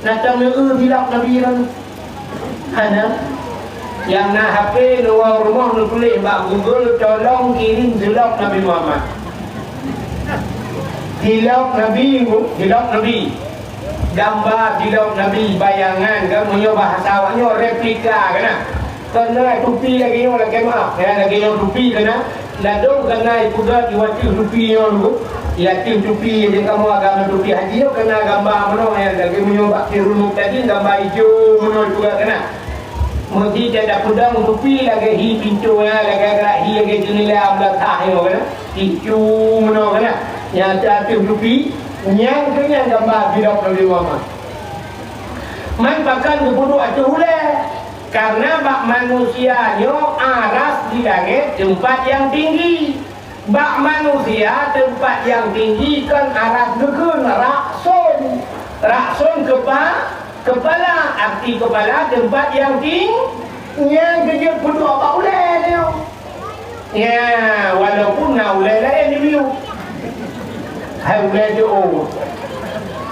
Na tameu'eu silop Nabi nyan? Hana. Nyang na H P neuwoe rumoh neutuléh bak Google, "Tolong kirim silop Nabi Muhammad." Silop Nabi, silop Nabi. Gamba silop Nabi, bayangan kan, meunyoe bahasa awak nyoe replika kan. Keunan tupi lagèe nyoe, lagèe meu'ah, ya, lagèe nyoe tupi keunan. Ladôm keunan ipeugöt iwateuh tupi nyoe dulu. Iateuh tupi di kamoe agama tupi haji nyoe keunan gamba meunoe, ya, lagèe meunyoe bak Sirunuk tadi gamba ijo meunoe ipeugöt keunan. Meusti tapeudong tupi lagèe hi pintô nyan, lagèe gerak hi lagèe jeunela beulatah nyoe kan. Pintô meunoe kan. Nyang ateueh tupi, nyang keu nyan gamba silop Nabi Muhammad. Man pakon geupeuduek ateueh ulèe? Kareuna bak manusia nyoe aras di langèt teumpat nyang tinggi. Bak manusia teumpat nyang tinggi kon aras geukheun rakson. Rakson keupa-, keupala, arti keupala teumpat nyang ting-, nyang geujeuet peuduek bak ulèe nyoe. Ya, walaupun na ulèe laén di miyueb. Hai ulèe jiôh.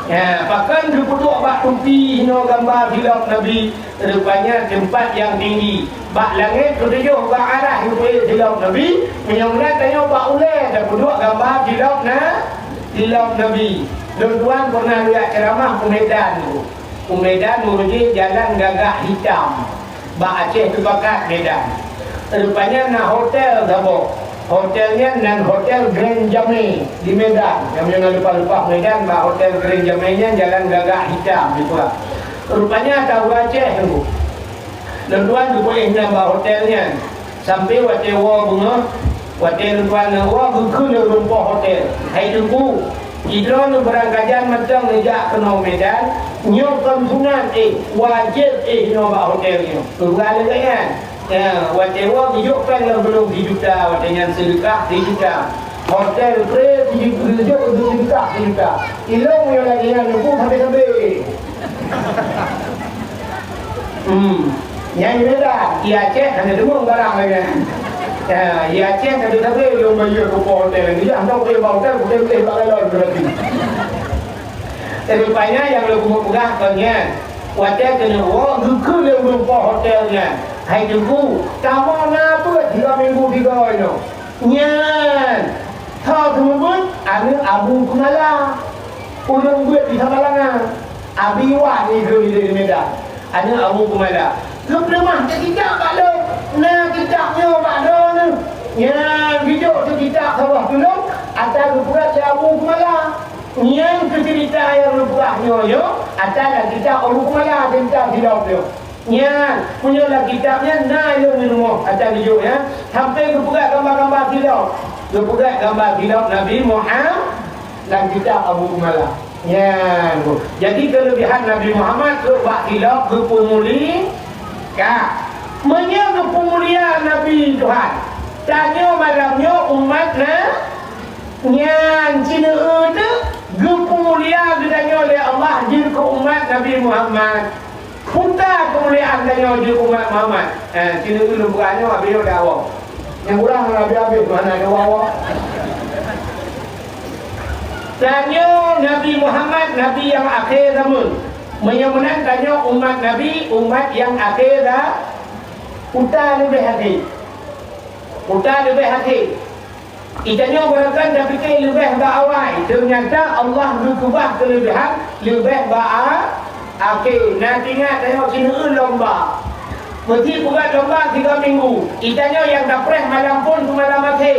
Ya, pakon geupeuduek bak tupi inoe gamba silop Nabi. Rupanya teumpat nyang tinggi. Bak langèt keutujoh bak aras geupeuék silop Nabi, meunyoe meunan tanyoe bak ulèe tapeuduek gamba silop na, silop Nabi. Lôn tuan pernah lôn jak ceuramah u Medan tu. U Medan meunyoe jalan gagak hitam. Bak Aceh teupakat Medan. Rupanya na hotel saboh. Hotel nyan nan Hotel Grand Jamé di Medan. Nyang meunyoe na leupah-leupah Medan, bak Hotel Grand Jamé nyan jalan gagak hitam dipeugah. Rupanya tahu Aceh tu. Lôn tuan geupeuéh nyan bak hotel nyan. Sampoe watée woe beungoh, watée lôn tuan na woe geukheun lé ureuëng poh hotel, "Hai Teungku, sidroe neuh barangkajan mantong neujak keunoe Medan, nyoe kon sunat éh, wajéb éh inoe bak hotel nyoe." Peugah lagée nyan. Ya, watée woe geujok péng lom beulom sijuta, watée nyan seudeukah sijuta. Hotel pre sijeuet jok untuk sijuta, sijuta. Ilong yang lagi yang nunggu sampai-sampai. Hmm. Yang beda, di Aceh hanya dua barang lagi. Ya, di Aceh ada tapi ilong bayar ke hotel lagi. Ya, hendak pergi hotel, hotel boleh bak lain berarti. Rupanya yang lagu peugah kon nyan. Watée keuneuk woe geukheun lé ureuëng poh hotel nyan. "Hai Teungku, kamoe na beuet tiga minggu tiga nyoe." Nyan, tho teumeubuet aneuëk Abu Keumala. Ureuëng beuet di Samalanga. Abi Wan nibak di Medan. Aneuëk Abu Keumala. Geupeuleumah teukitab bak lôn. Na kitab nyoe bak droeneuh. Nyan geujok teukitab saboh tulông atra geupeugah lé Abu Keumala. Nyan keuh ceurita nyang lôn peugah nyoe, nyoe atra lam kitab Abu Keumala teuntang silop nyoe. Nyan, meunyoe lam kitab nyan na ilong di rumoh atra geujok nyan, sampoe geupeugah gambar-gambar silop. Geupeugah gambar silop Nabi Muhammad lam kitab Abu Keumala. Nyan, Bu. Jadi keuleubihan Nabi Muhammad trok bak silop geupeumulia. Ka. Meunyoe geupeumulia Nabi Tuhan, tanyoe malam nyoe umat na Nyan, sineuk teuh geupumulia geutanyoe lé Allah jeuet keu umat Nabi Muhammad. Peue keumuliaan tanyoe jeuet keu umat Muhammad? Eh, sineuk lôn peugah nyoe, abéh nyoe dakwah. Nyang ureuëng habéh-habéh mana ada wawa. Tanyoe Nabi Muhammad, Nabi nyang akhé zaman. Meunyoe meunan tanyoe umat Nabi, umat nyang akhé za-, uta leubeh akhé. Uta leubeh akhé. Geutanyoe barangkapeue tapike leubeh bak awai, teunyata Allah geukeubah keuleubehan leubeh bak a-, akhé. Na teuingat tanyoe sineuk lomba. Meuti peugah lomba tiga minggu. Geutanyoe nyang tapreh malam phon keu malam akhé.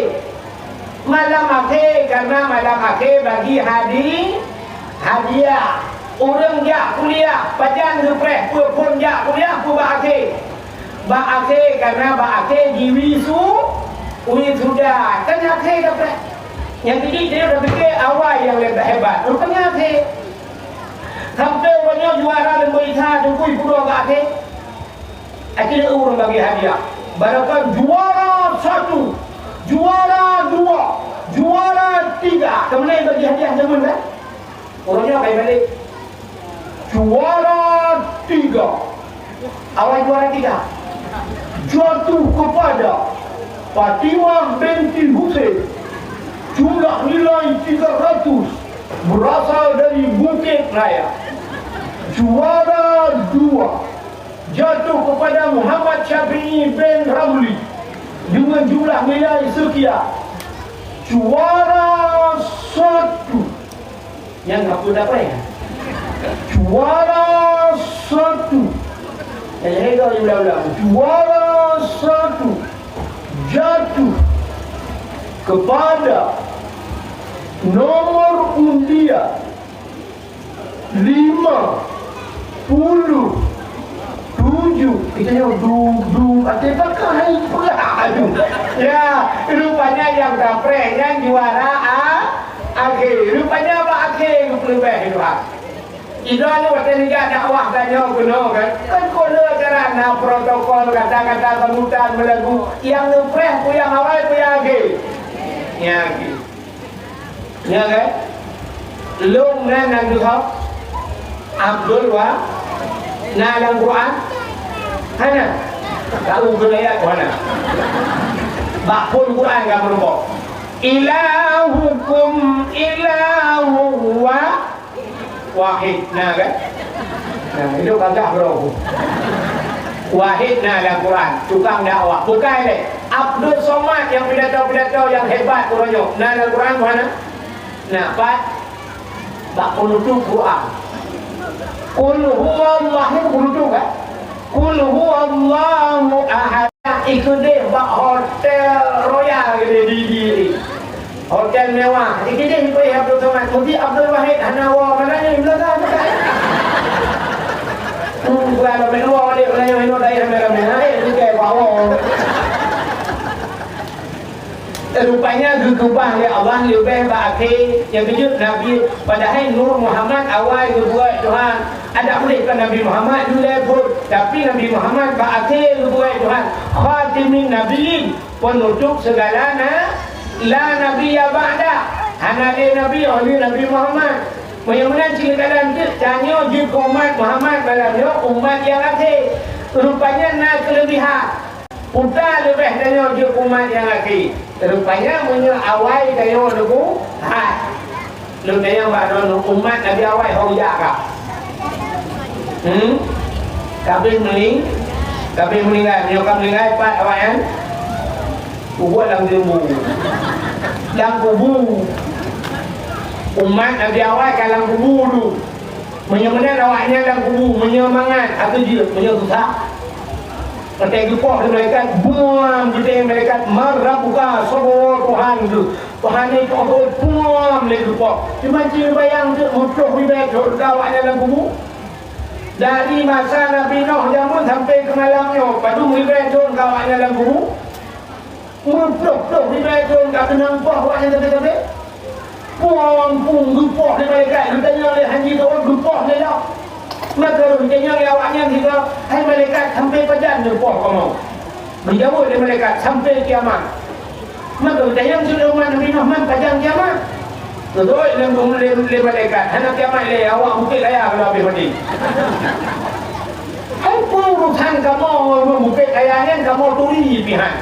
Malam akhé, karena malam akhé bagi hadi-, hadiah. Ureuëng jak kuliah, pajan geupreh, peue phon jak kuliah, peue bak akhé. Bak akhé, karena bak akhé jiwisu-, wisuda. Kan akhé tapreh. Nyang keuji, dia tapike awai nyang leubeh hebat. Rupanya akhé. Sampoe uroe nyoe juara leumboi sa teungku ipudoe bak akhé. Akhé ureuëng bagi hadiah. Barangkapeue juara satu, juara dua, juara tiga. Kemudian bagi hadiah zaman kan? Uroe nyoe kai balik. Juara tiga. Awai juara tiga. Jatuh kepada Fatimah binti Husein. Jumlah nilai tiga ratus, berasal dari Bukit Raya. Juara dua jatuh kepada Muhammad Syafi'i bin Ramli dengan jumlah nilai sekian. Juara satu. Nyang ka pun dapat. Juara satu. Nyang jaga ulang-ulang. Juara satu jatuh kepada nomor undian lima puluh tujuh. Kita nyoe du, du, ada pakai pula. Aduh. Ya, rupanya yang dapreh nyan juara a-, akhé. Rupanya bak akhé geupeuleueh dua. Ida ni watée neujak dakwah tanyoe keunoe kan. Kan kok le acara na protokol, kata-kata sambutan, meulagu. Nyang neupreh peue nyang awai, peue nyang akhé. Nyang akhé. Ya kan? Lôn nan Nabi Hab, Abdul Wa, na lam Quran? Hana. Tahu ke ayat hana? Bak phon Quran ka meureumpok. Ilahukum ilahu wa-, wahid. Na kan? Nah, itu kagak bro. Wahid na lam Quran, tukang dakwah. Bukan deh. Abdul Somad yang pidato-pidato yang hebat uroe nyoe. Na lam Quran mana? Nah, pat bak penutup Quran. Qul huwallahu, penutup kan? Qul huwallahu ahad. Ikut deh bak Hotel Royal di, di, di. Hotel mewah. Ikideh ipe Abdul Somad. Mungkin Abdul Wahid hana wa mana ni belakang. Hmm, bukan ada menua dia, mana yang menua daerah merah. Rupanya geukeubah lé Allah leubeh bak akhé nyang geujeuet Nabi, padahai Nur Muhammad awai geubuet Tuhan. Adak udeb kon Nabi Muhammad lulée phon, tapi Nabi Muhammad bak akhé geubuet Tuhan. Khatimin Nabiyyin, penutup segala na-, la nabiyya ba'da. Hana lé nabi óh lheueh Nabi Muhammad. Meunyoe meunan cit keuadaan teuk, tanyoe jeuet keu umat Muhammad malam nyoe umat nyang akhé. Rupanya na keuleubehan. Peue leubeh tanyoe jeuet keu umat nyang akhé. Rupanya meunyoe awai tanyoe leubeh, hai. Lôn tanyong bak droeneuh, umat Nabi awai ho jak ka? Hmm? Kabeh meuning-, kabeh meuninggai. Meunyoe ka meuninggai, pat awaknyan? Kubuet lam kubu. Lam kubu. Umat Nabi awai ka lam kubu dulu. Meunyoe meunan awaknyan lam kubu, meunyoe mangat, atau jeuet, meunyoe susah. Watée geupoh lé malaikat, buam geutanyong malaikat, "Man rabbuka?" Soe Tuhan keuh? Tuhan nyoe keuh buam lé geupoh. Cuman ci bayang teuk meuploh ribée thon ka awaknyan lam kubu. Dari masa Nabi Nuh jameun sampai keu malam nyoe, padum ribée thon ka awaknyan lam kubu. Meuploh-ploh ribée thon ka keunong poh awaknyan sabe-sabe. Puang-puang geupoh lé malaikat, geutanyong lé hanji tawon geupoh lé lom. Maka lôn tanyong lé awaknyan sigoe, "Hai malaikat, sampai pajan neupoh kamoe?" Geujaweueb lé malaikat, "Sampai kiamat." Maka geutanyong lé umat Nabi Nuh, "Man pajan kiamat?" Geujaweueb lé, lé, lé malaikat, "Hana kiamat lé, awak bukét raya ka habéh maté." Hai peue urusan kamoe ngon bukét raya nyan, kamoe turi pih han.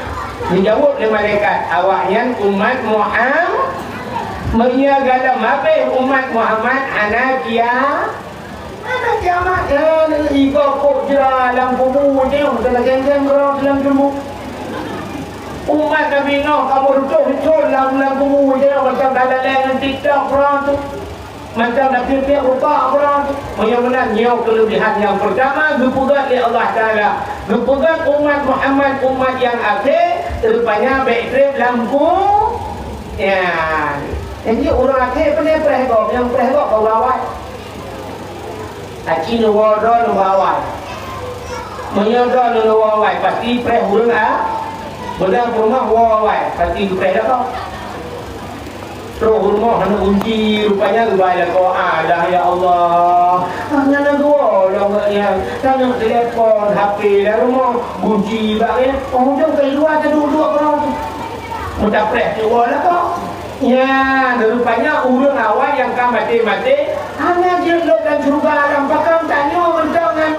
Geujaweueb lé malaikat, "Awaknyan umat Muham-, meunyoe galom habéh umat Muhammad hana kia-, hana kiamat." Nyan igoe kok jra lam kubu, teuh, teuh geng-geng droe lam kubu. Umat Nabi Nuh ka meureutôh thon lam, lam kubu, teuh, macam dalam TikTok droe teuh. Macam na piep-piep rupa Abraham. Meunyoe meunan, nyoe keuleubehan nyang peurtama geupeugét lé Allah Taala. Geupeugét umat Muhammad umat nyang akhé, rupanya bék treb lam ku-, ya. Jadi ureuëng akhé pane preh gob, nyang preh gob bak awai. Aci neuwoe droe neuwoe awai. Meunyoe droe neuwoe awai, pasti preh ureuëng a-, beudang peurumoh woe awai, pasti geupreh lakoe. Troh u rumoh hana gunci, rupanya geubai lakoe, "Alah, ya Allah, hana na geuwoe lom gobnyan, tanyoe telepon, H P lam rumoh, gunci bak gobnyan, oh, ujong ka luwa taduek-duek keudroe teuh." Meutapreh teuwoe lakoe. Nyan, rupanya ureuëng awai nyang ka maté-maté, hana jeuet lom lam syeuruga lam pakon tanyoe.